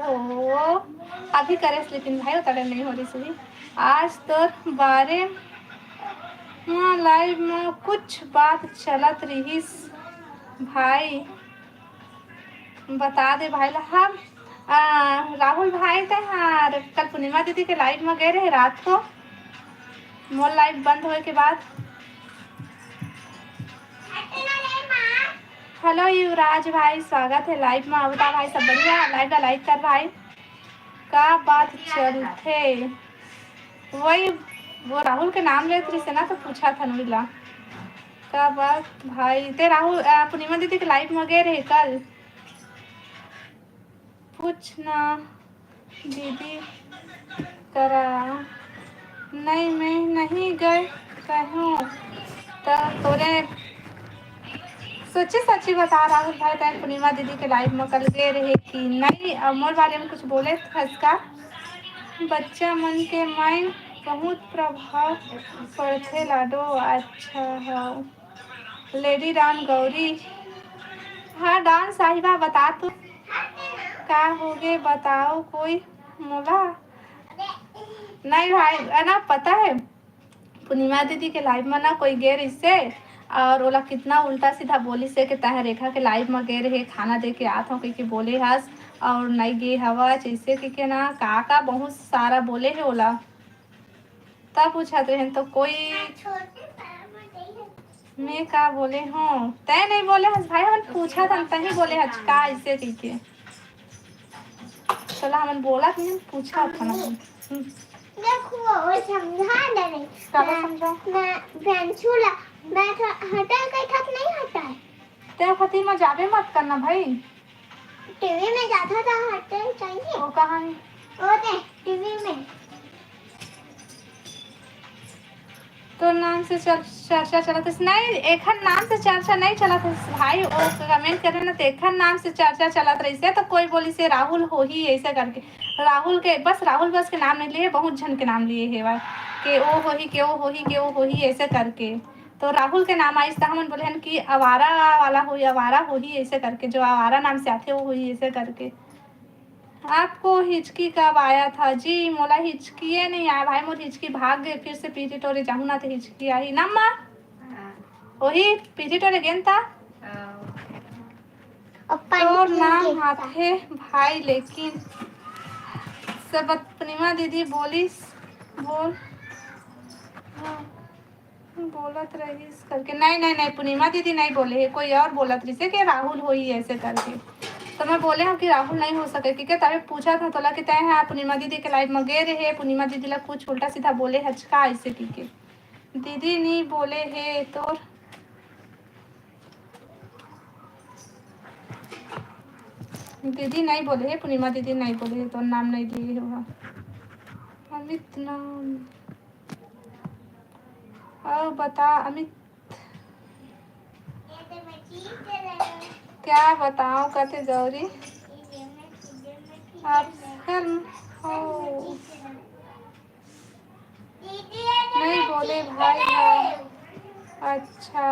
हो। अभी करेस लेकिन भाई उतरे नहीं हो रही सही। आज तोर बारे हाँ लाइव में कुछ बात चलत रहिस भाई। बता दे भाई ला हम। आ, राहुल भाई ते हाँ कल पूर्णिमा दीदी के लाइव में गए रहे रात को। मोर लाइव बंद होए के बाद। हेलो युवराज भाई स्वागत है लाइव में। बता भाई सब बढ़िया? लाइव ला लाइक कर भाई। का बात चलथे? वही वो राहुल के नाम लेत रहिस ना तो पूछा था नुई ला। का बात भाई ते राहुल पूर्णिमा दीदी के लाइव में गए रहे कल? पूछना दीदी करा। नहीं मैं नहीं गए कहूँ तो तोरे सोची सच्ची बता राहुल भाई तैं पूर्णिमा दीदी के लाइव में कल गए रहे कि नहीं? अब मोर बारे में कुछ बोले हस का? बच्चा मन के माइंड बहुत प्रभाव पड़थे लाडो। अच्छा हो लेडी डॉन गौरी। हाँ डॉन साहिबा बता तू का होगे बताओ कोई मोला। नहीं भाई है ना पता है पूर्णिमा दीदी के लाइव में ना कोई गे रहिसे और ओला कितना उल्टा सीधा बोलिसे कि तह रेखा के लाइव में गे रहे खाना दे के आत हो कह के बोले हस और नहीं गे हवस ऐसे कह के ना का का बहुत सारा बोले है ओला। तब पूछत रहे तो कोई मैं का बोले हो? तय नहीं बोले हस भाई हमन पूछत हन तही बोले हच का ऐसे कह के। चला हमन बोलत नहीं पूछत हन। देखो वो समझा दे नहीं। काला समझा? मैं प्रियांशु ला मैं हटल कई खत नहीं हटा है। ते खती में जाबे मत करना भाई। टीवी में जाता था हटल चाहिए। वो कहाँ है? वो दे टीवी में। तो नाम से चर, चर्चा चलत है नहीं एखन नाम से चर्चा नहीं चलत है भाई। वो कमेंट करे ना तो एखन नाम से चर्चा चलत रही से तो कोई बोली से राहुल होही ऐसे करके। राहुल के बस राहुल बस के नाम नहीं लिए बहुत झन के नाम लिए है के ओ होही के ओ होही के ओ होही ऐसे करके। तो राहुल के नाम आइस त हमन बोले हन कि आवारा वाला होही आवारा होही ऐसे करके जो आवारा नाम से आथे वो होही ऐसे करके। आपको हिचकी कब आया था जी? मोला हिचकिए नहीं आया भाई मोर हिचकी भाग गए फिर से पीटी टोरे जाहू ना तो हिचकी आही ना माँ। वही पीटी टोरे गेन था। तोर नाम आथे भाई लेकिन सब पूर्णिमा दीदी बोलिस बोल बोलत रहिस करके नहीं नहीं नहीं पूर्णिमा दीदी नहीं बोले है कोई और बोलत रहिस है कि राहुल होही ऐसे करके। तो मैं बोले हूँ कि राहुल नहीं हो सके क्योंकि तबे पूछा था तोला कि तय है पूर्णिमा दीदी के लाइव में गए रहे पूर्णिमा दीदी ला कुछ उल्टा सीधा बोले हचका ऐसे की के दीदी नहीं बोले है तोर दीदी नहीं बोले है पूर्णिमा दीदी नहीं बोले है तोर नाम नहीं लिए है अमित नाम। और बता अमित क्या बताओ कथे गौरी। आप फिल्म हो नहीं बोले भाई है। अच्छा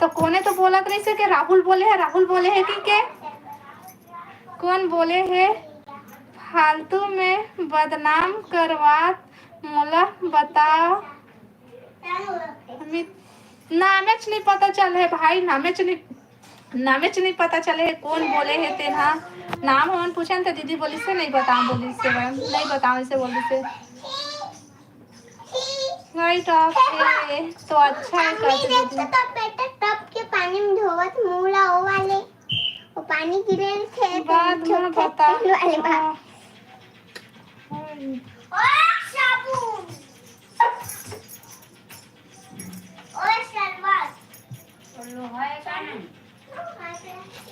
तो कोने तो बोलत रही से कि राहुल बोले है राहुल बोले है कि के कौन बोले है? फालतू में बदनाम करवात मोला बताओ। नामेच नहीं पता चल है भाई नामेच नहीं नामेच नहीं पता चले है कौन बोले है तेन हा। नाम हमन पूछन तो दीदी बोली से नहीं बताओ बोली से नहीं बताओ इसे बोली से। नहीं टॉप है तो अच्छा है कहते दीदी। टॉप के पानी में धोवत मुला ओ वाले वो पानी गिरे थे बाद में बता। वाले बात। और साबुन। और शरबत।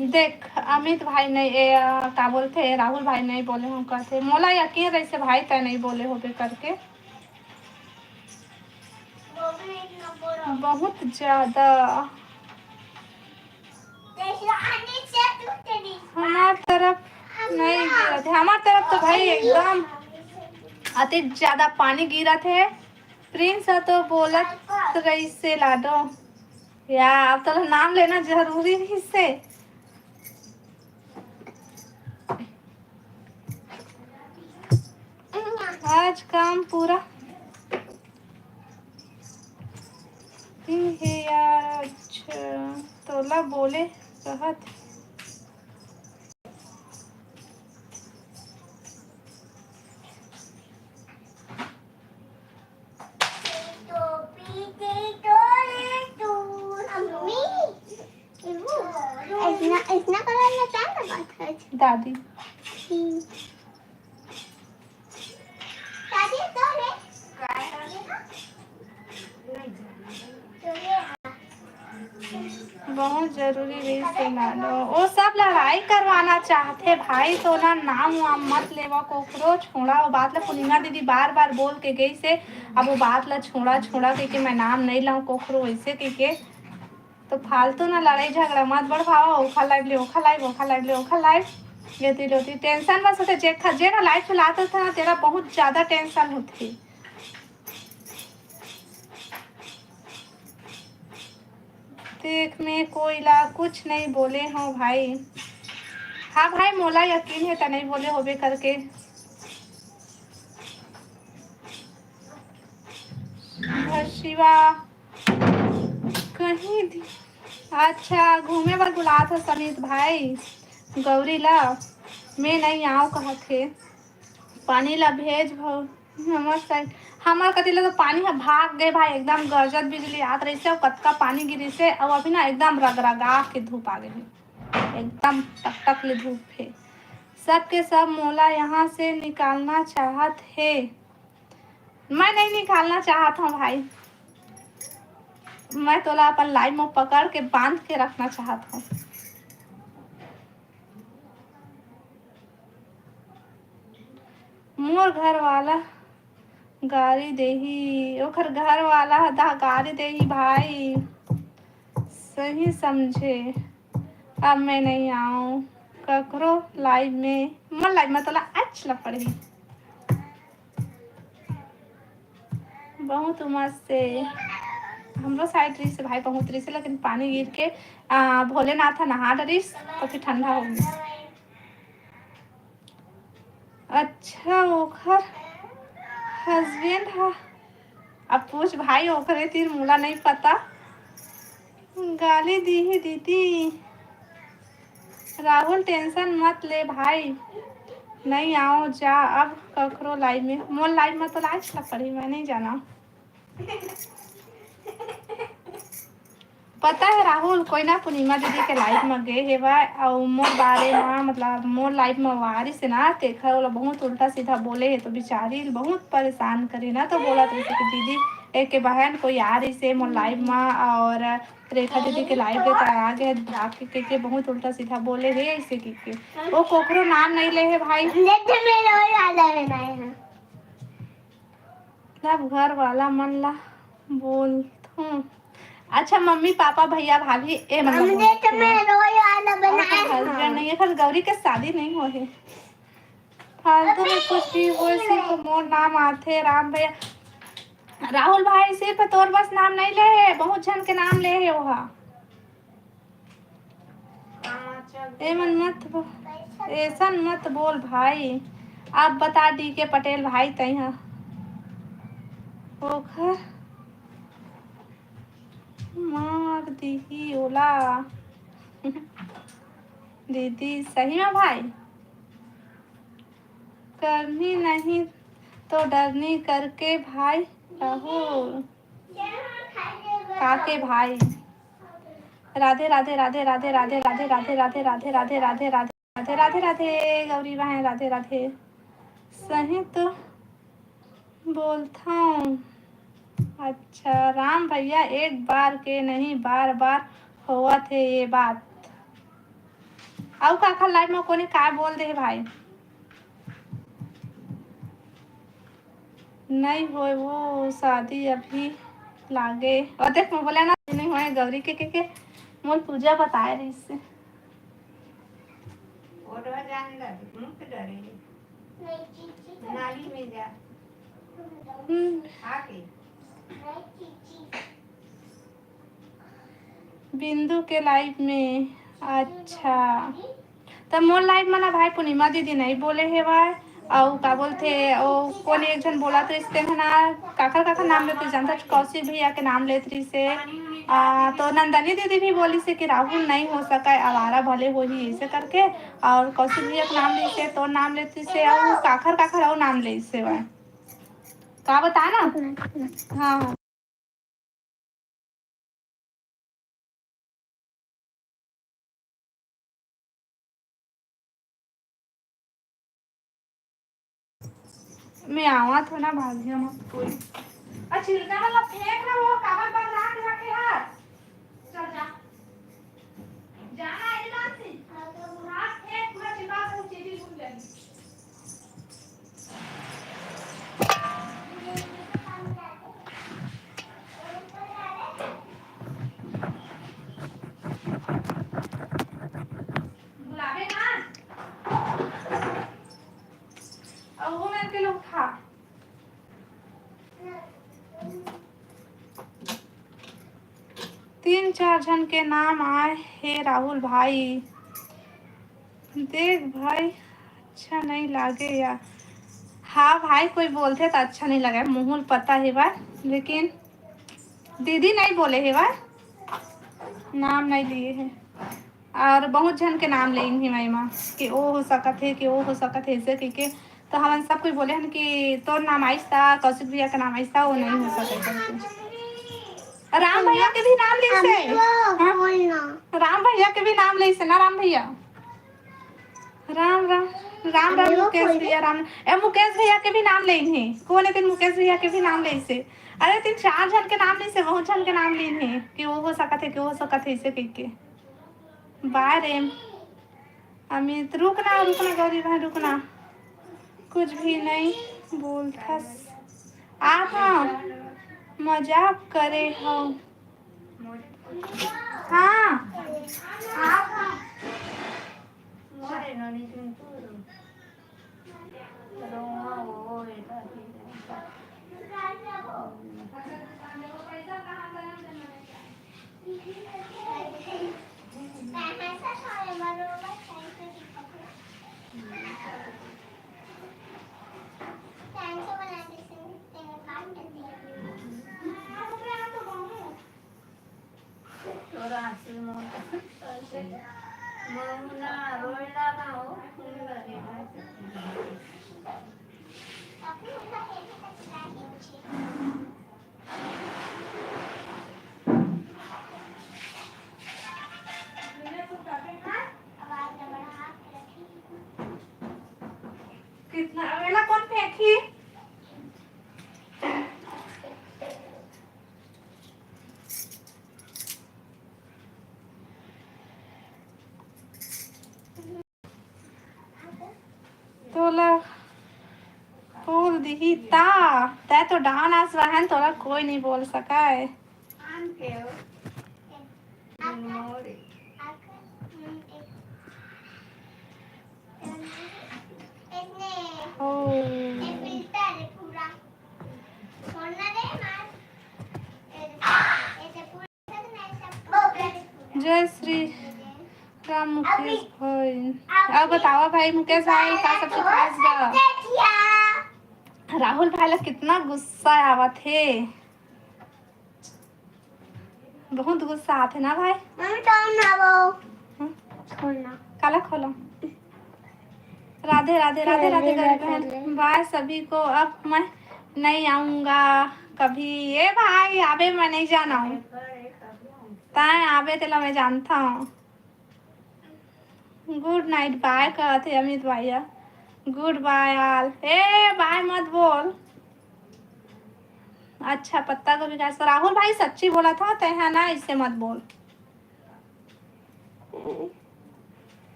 देख, अमित भाई नहीं, ए, आ, का बोलथे, राहुल भाई नहीं बोले हों कहथे, मोला यकीन रहिसे भाई, तै नहीं बोले होबे करके। बहुत ज्यादा। हमार तरफ नहीं गिरत हे, हमार तरफ तो भाई एकदम अति ज्यादा पानी गिरत हे। प्रिंस ह तो बोलत रहिसे लाडो, या अब तो नाम लेना जरूरी रहिसे। आज काम पूरा दिन हे यार। अच्छा, तोला बोले कहत। अम्मी, अइसना, अइसना कलर में का लगात हस? दादी। हम्म। दादी, तो रे। बहुत जरूरी रहिसे लाडो। वो सब लड़ाई करवाना चाहथे भाई, तो ना नाम वाम मत लेवा कोकरो, छोड़ा वो बात ला। पूर्णिमा दीदी बार बार बोल के गइसे, अब वो बात ला छोड़ा, छोड़ा कहिके मैं नाम नहीं लाऊं कोकरो वैसे कहिके। तो फालतू ना लड़ाई झगड़ा मत बढ़वावा, ओखर लाइव ले ओखर लाइव, ओखर लाइव ले ओखर लाइव, एती ले ओती। टेंशन बस होथे, जे खा-, जे ना लाइव चलात होथे ना, तेला बहुत ज्यादा टेंशन होथे। देख, मैं कोई ला कुछ नहीं बोले हों भाई। हाँ भाई, मोला यकीन हे, त नहीं बोले होबे करके। शिवा, कहीं दी-, अच्छा, घूमे बर बुलात हस अमित भाई गौरी ला, मैं नहीं आंव कहत हे। पानी ला भेज भव, हमर साइड, हमर कति ला तो पानी ह भाग गे भाई, एकदम गरजत बिजली आत रहिसे, अउ कतका पानी गिरिसे, अउ अभी ना एकदम रगरगा के धूप आ गे हे, एकदम टकटक ले धूप हे। सबके सब मोला यहाँ से निकालना चाहत हे। मैं नहीं निकालना चाहत हूँ भाई, मैं तोला अपन लाइव में पकड़ के बांध के रखना चाहत हूँ। मोर घर वाला गारी देही, ओखर घर वाला ह दा-, गारी देही भाई, सही समझे। अब मैं नहीं आऊँ ककरो लाइव में, मोर लाइव में तोला अच्छा पड़ही। बहुत उमस से हमरो साइड रहिसे भाई, बहुत रहिसे, लेकिन पानी गिर के, आ, भोलेनाथ ह नहा डरिस, तो फिर ठंडा हो गइस। अच्छा, ओखर हस्बैंड ह, अब पूछ भाई, ओखरे तीर मोला नहीं पता। गाली दीही दीदी। राहुल, टेंशन मत ले भाई, नहीं आंव जा अब ककरो लाइव में। मोर लाइव में तो लाइव ला पड़ी, मैं नहीं जाना। पता है राहुल, कोई ना पूर्णिमा दीदी के लाइव में गे हेवय, अउ मोर बारे में, मतलब मोर लाइव में वारिस ना, तेखर ओला बहुत उल्टा सीधा बोले हे, तो बेचारी बहुत परेशान करी ना, तो बोलत रहिसे कि दीदी, एक के बहन कोई आ रहिसे मोर लाइव में, और रेखा दीदी के लाइव के आ गे, आके के, के बहुत उल्टा सीधा बोले हे, ऐसे के, के। वो कोकरो नाम नहीं ले हे भाई। देख, मेरा वही वाला बनाए हैं। सब घर वाला मन ला बोलथूं। अच्छा, मम्मी, पापा, भैया, भाभी, ए मन ला हमने तो बोलथूं। मेरा वही वाला बनाए हैं। हस्बैंड नहीं है, खाली गौरी के शादी नहीं हुआ है। फालतू में कुछ भी बोल, सिर्फ मोर नाम आथे, राम भैया। राहुल भाई, सिर्फ तोर बस नाम नहीं ले हे, बहुत झन के नाम ले हे ओहा। एमन मत बो-, ऐसन मत बोल भाई। आप बता डी के पटेल भाई तैहा ओखर मार दिही ओला। दीदी, सही में भाई? करनी नहीं तो डरनी करके भाई राहुल। काके भाई। राधे, राधे, राधे, राधे, राधे, राधे, राधे, राधे, राधे, राधे, राधे, राधे, राधे, राधे, राधे, गौरी बहन, राधे, राधे। सही तो बोलथौं। अच्छा, राम भैया, एक बार के नहीं, बार बार होवत हे ये बात। अउ काखर live में कोने काय बोल दे हे भाई? नहीं होय वो शादी अभी लागे। अउ देख, मैं बोला ना, नहीं होय गौरी के, के, के मोर पूजा बताए रहिस हे। वो डर जाने लगे, मुंह पे डरे। नाली में जा। हम्म। आके। बिंदु के live में। अच्छा, त मोर live में ना भाई पूर्णिमा दीदी नहीं बोले हेवय, अउ का बोलथे, ओ कोन एक झन बोलत रहिस तेन ह ना, काखर काखर नाम लेत रहिस जानत हस, कौशिक भैया के नाम लेत रहिस हे। आ, तो नंदनी दीदी भी बोलिस हे कि राहुल नहीं हो सकय, आवारा भले होही, ऐसे करके। अउ कौशिक भैया के नाम लेइस हे, तोर नाम लेत रहिस हे, अउ काखर काखर अउ नाम लेइस हे वह। का बता ना? हाँ, हाँ। मैं आवत हो ना, भागिया मत कोई। आ छिलका वाला फेंक ना, वो काबर बरला के रखे हस। चल जा। जाना है ना सी। हाथ फेंक, पूरा छिलका से चीटी छूट जाएगी। गुलाबे ना। अउ वो मन के लोग खा। तीन चार झन के नाम आए हे राहुल भाई। देख भाई, अच्छा नहीं लागे यार। हाँ भाई, कोई बोलथे त अच्छा नहीं लगे, मुँह ल पता हे भाई, लेकिन दीदी नहीं बोले हे भाई, नाम नहीं लिए हे। अउ बहुत झन के नाम लेइन हे मैं एमा कि ओ हो सकत हे, कि ओ हो सकत हे, ऐसे कहिके। तो हमन सब कोई बोले हन कि तोर नाम आइस ता, कौशिक भैया के नाम आइस ता, वो नहीं हो सकत हे। राम भैया के भी नाम लेइस हे। हाँ? राम भैया के भी नाम लेइस हे ना, राम भैया। राम, राम, राम, राम, मुकेश भैया, राम। ए, मुकेश भैया के भी नाम लेइन हे। कोन हे तेन मुकेश भैया के भी नाम लेइस हे। अरे, तीन चार झन के नाम लेइस हे, बहुत झन के नाम लेइन हे कि वो हो सकत हे, कि वो हो सकत हे, ऐसे कहिके। बाय रे अमित, रुकना, रुकना गौरी बहन, रुकना। कुछ भी नहीं बोलथस। आ हाँ, मजाक करे हव। हाँ, आ हाँ। तोरा आंसू मोर, मोर मुन्ना रोए लागा हो। कितना, अगला कौन फेंकी? तोला खोल दिही ता, तै तो डान आस रहन, तोला कोई नहीं बोल सकाय। ओ। जय श्री राम मुकेश भाई। अब बतावा भाई मुकेश भाई, का सब सिखास बा? राहुल भाई ला कितना गुस्सा आवत हे, बहुत गुस्सा आथे ना भाई। मम्मी, तो ना वो। हम्म? खोलना। काला खोलो? राधे, राधे, राधे, राधे, राधे, गरीब राधे, बहन। राधे। बाय सभी को, अब मैं नहीं आऊंगा कभी। ए भाई, आबे मैं नहीं जाना हूँ। ताए आबे तेला मैं जानता हूँ। Good night, bye कहत हे अमित भैया। Good bye all। ए, bye मत बोल। अच्छा, पत्ता गोभी खाए। राहुल भाई, सच्ची बोला था, तैं हा ना, ऐसे मत बोल।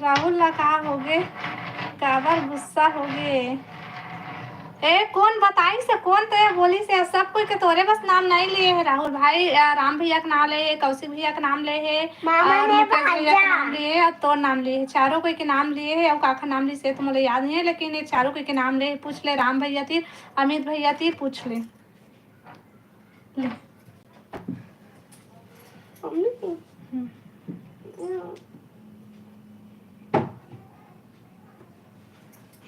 राहुल ला का होगे, काबर गुस्सा होगे? ए, कोन बताइस हे, कोन तो ये बोलिस हे? सब कोई के तोरे बस नाम नहीं लिए हे राहुल भाई, आ, राम भैया के नाम ले हे, कौशिक भैया के नाम ले हे, मामा और ने मुकेश भैया के भांजा। नाम लिए हे, और तोर नाम लिए हे, चारों कोई के नाम लिए हे। और काखर नाम लिस हे तो मोला याद नहीं है, लेकिन ये चारों कोई के नाम ले हे, पूछ ले राम भैया तीर, अमित भैया तीर पूछ ले। ले। मम्मी। हम्म।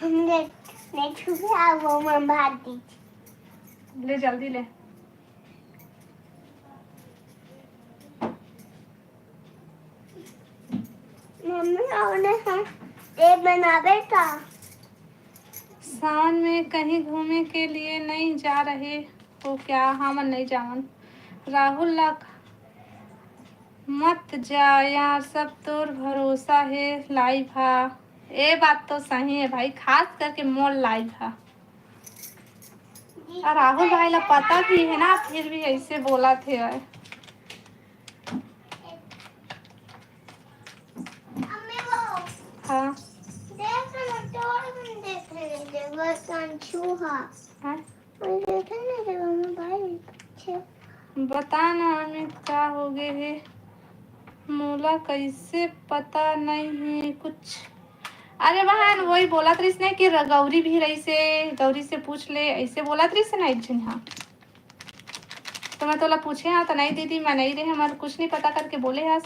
हम देख, नहीं छुपे, आ वो मैं भाग दीजिए। ले, जल्दी ले। मम्मी, और नहीं है, ये बनावे का? सावन में कहीं घूमे के लिए नहीं जा रहे हो क्या? हमन नहीं जावन। राहुल ला मत जा यार, सब तोर भरोसा हे live हा। ए बात तो सही है भाई, खास करके मोर live हा। और राहुल भाई ला पता भी है ना, फिर भी ऐसे बोला थे। हाँ। देख ना, तो हम देख रहे थे, बस हम छू हाँ। हाँ। और देखे ना जब हम भाई पीछे। बता ना अमित, का हो गए हे? मोला कैसे पता नहीं है कुछ। अरे बहन, वही बोलत रहिस ना कि र-, गौरी भी रहिस हे, गौरी से पूछ ले, ऐसे बोलत रहिस ना एक झन। हाँ, तो मैं तोला पूछे हाँ, तो नहीं दीदी, मैं नहीं रहे, हमारे कुछ नहीं पता करके बोले हस।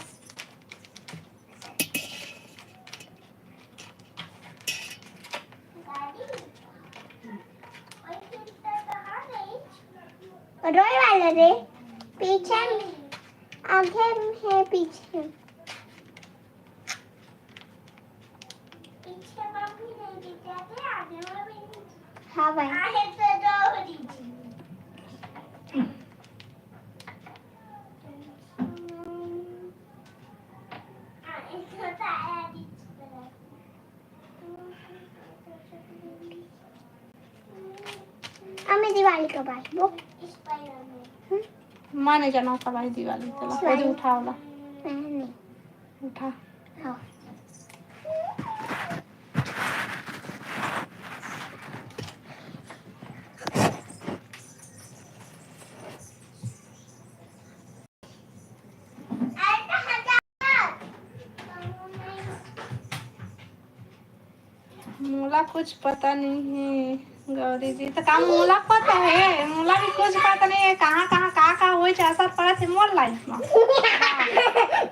रोए वाला रे, पीछे, आगे है पीछे। पीछे में भी नहीं दिखाते, आगे में भी नहीं दिखाते। हाँ भाई। आगे तो दो हो दीजिए। आगे तो आया दीजिए। हमें दिवाली कब आए वो? हम्म? माने जाना कब आए दिवाली, चला, अच्छा। वो जो उठावला। नहीं। उठा। हाँ। मोला कुछ पता नहीं है गौरी जी, तो का मोला पता है? मोला भी कुछ पता नहीं है, कहाँ कहाँ का का होई छे, असर पड़त है मोर life में।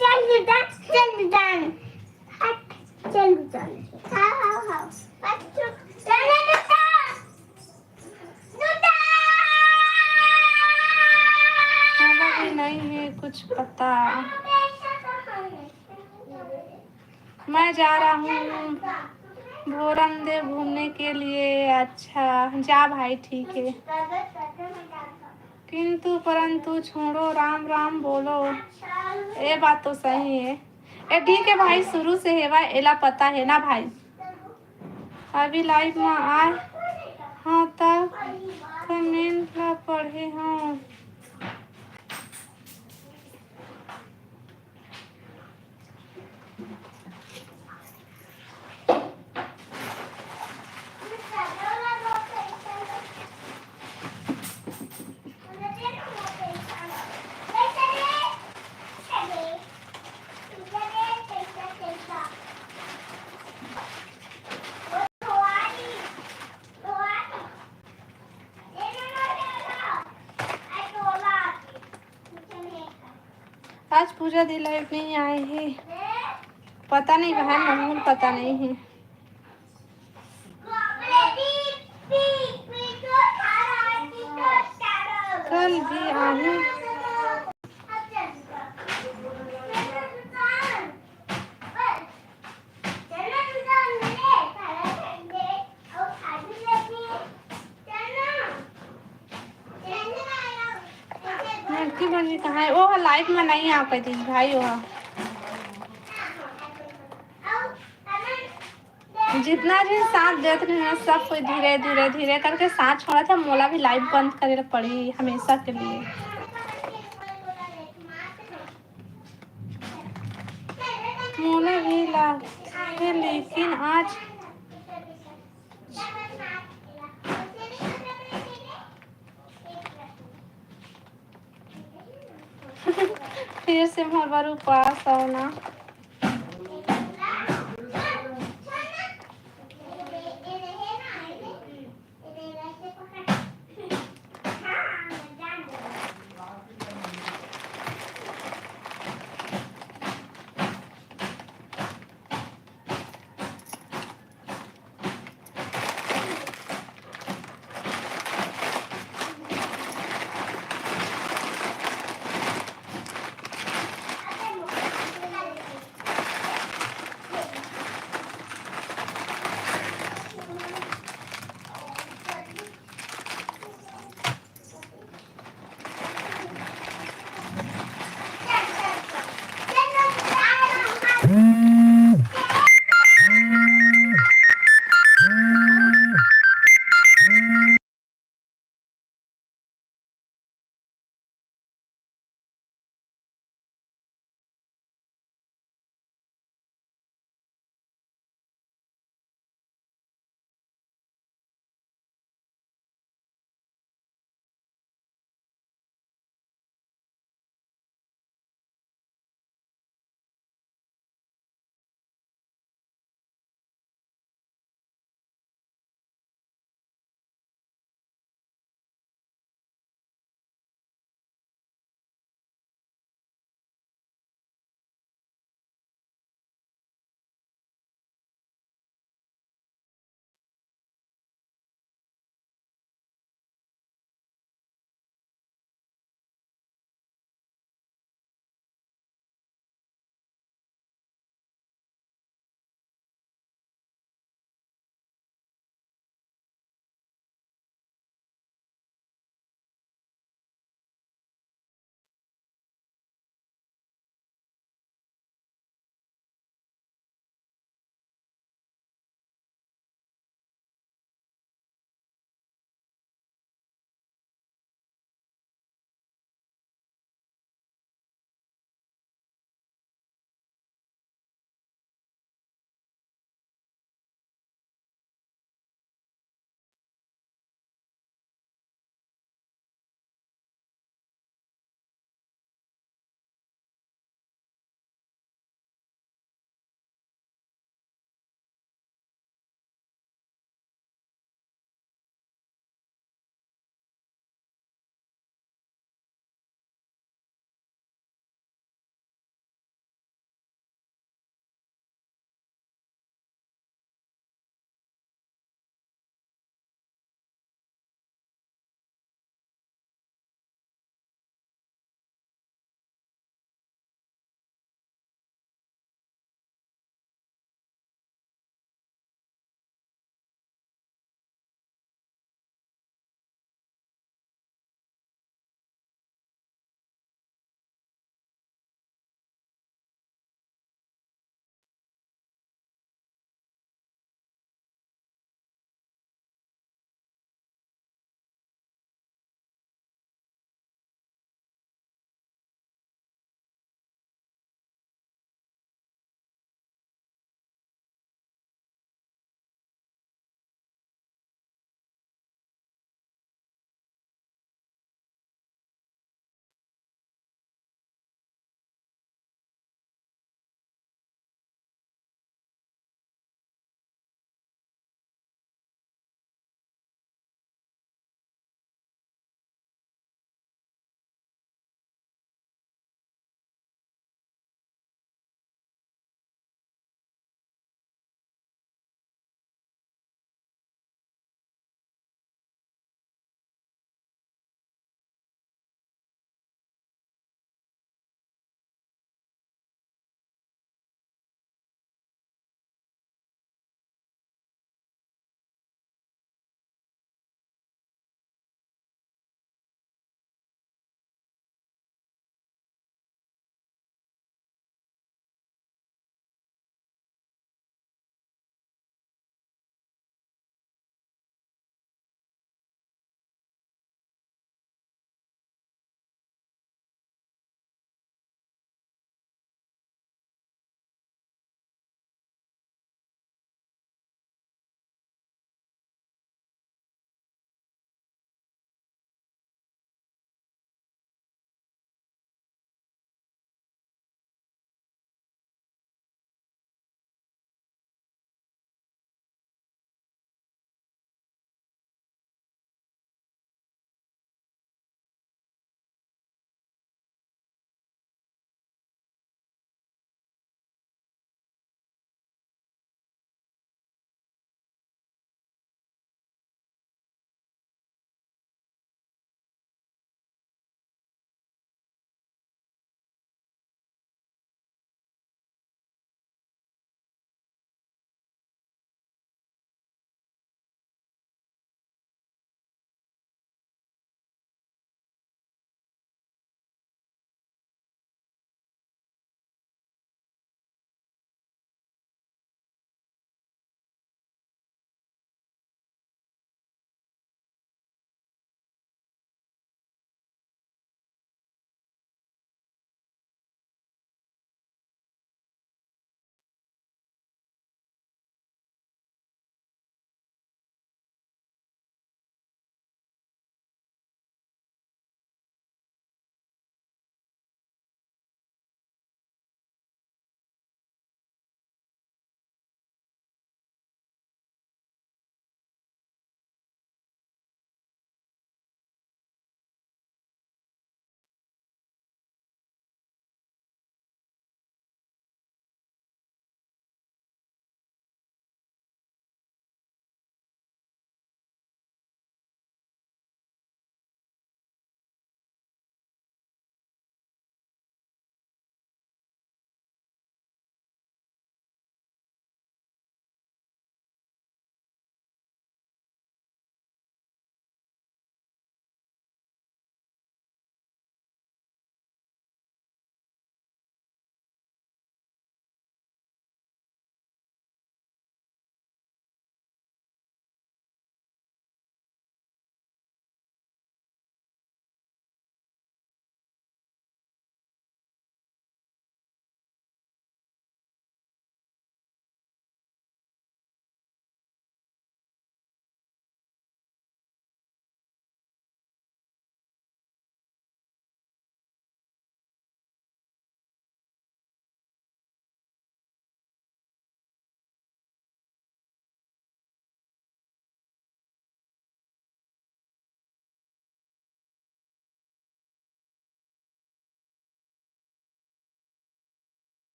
चल बेटा, चल बेटा, हट, चल बेटा। हाँ, हाँ, हाँ। बस चुप। चल बेटा। मोला भी नहीं है कुछ पता। मैं जा रहा हूँ भोरमदेव घूमने के लिए। अच्छा, जा भाई, ठीक है। किंतु परंतु छोड़ो, राम राम बोलो। ये बात तो सही है। ए, ठीक है भाई, शुरू से हेवा, एला पता है ना भाई। अभी live में आए हाँ, त comment ला पढ़े हाँ। आज पूजा दी live नहीं आए हे, पता नहीं बहन, मोहन पता नहीं है। कल भी आही। मूर्ति बन रही कहाँ है? वो live में नहीं आ पाती भाई, वो। जितना भी साथ देत रहे ना, सब कोई धीरे धीरे धीरे करके साथ छोड़ा था। मोला भी लाइव बंद करे ला पड़ी हमेशा के लिए। मोला भी लागथे, लेकिन आज फिर से मोर बर उपास हो ना।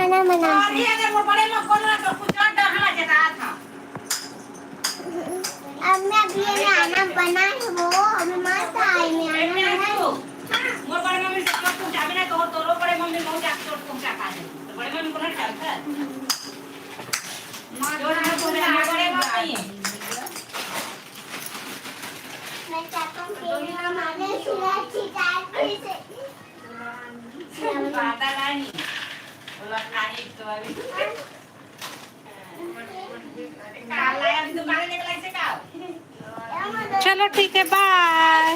खाना बना। अभी अगर वो बड़े लोग बोल रहा तो कुछ और डर हला जता था। अब मैं अभी ये आना बनाई वो, अभी मस्त आई मैं आना बनाई। मोर बड़े मम्मी से चोट पहुंचावे ना तो तोरो बड़े मम्मी बहुत जाके चोट पहुंचा पा दे। तो बड़े मम्मी को ना चलता। माँ जो ना बोले, बड़े मम्मी। मैं चाहता हूँ कि हमारे सुरक्षित आदमी से। बाता नहीं। बोला खाई तो अभी। चलो ठीक है, बाय।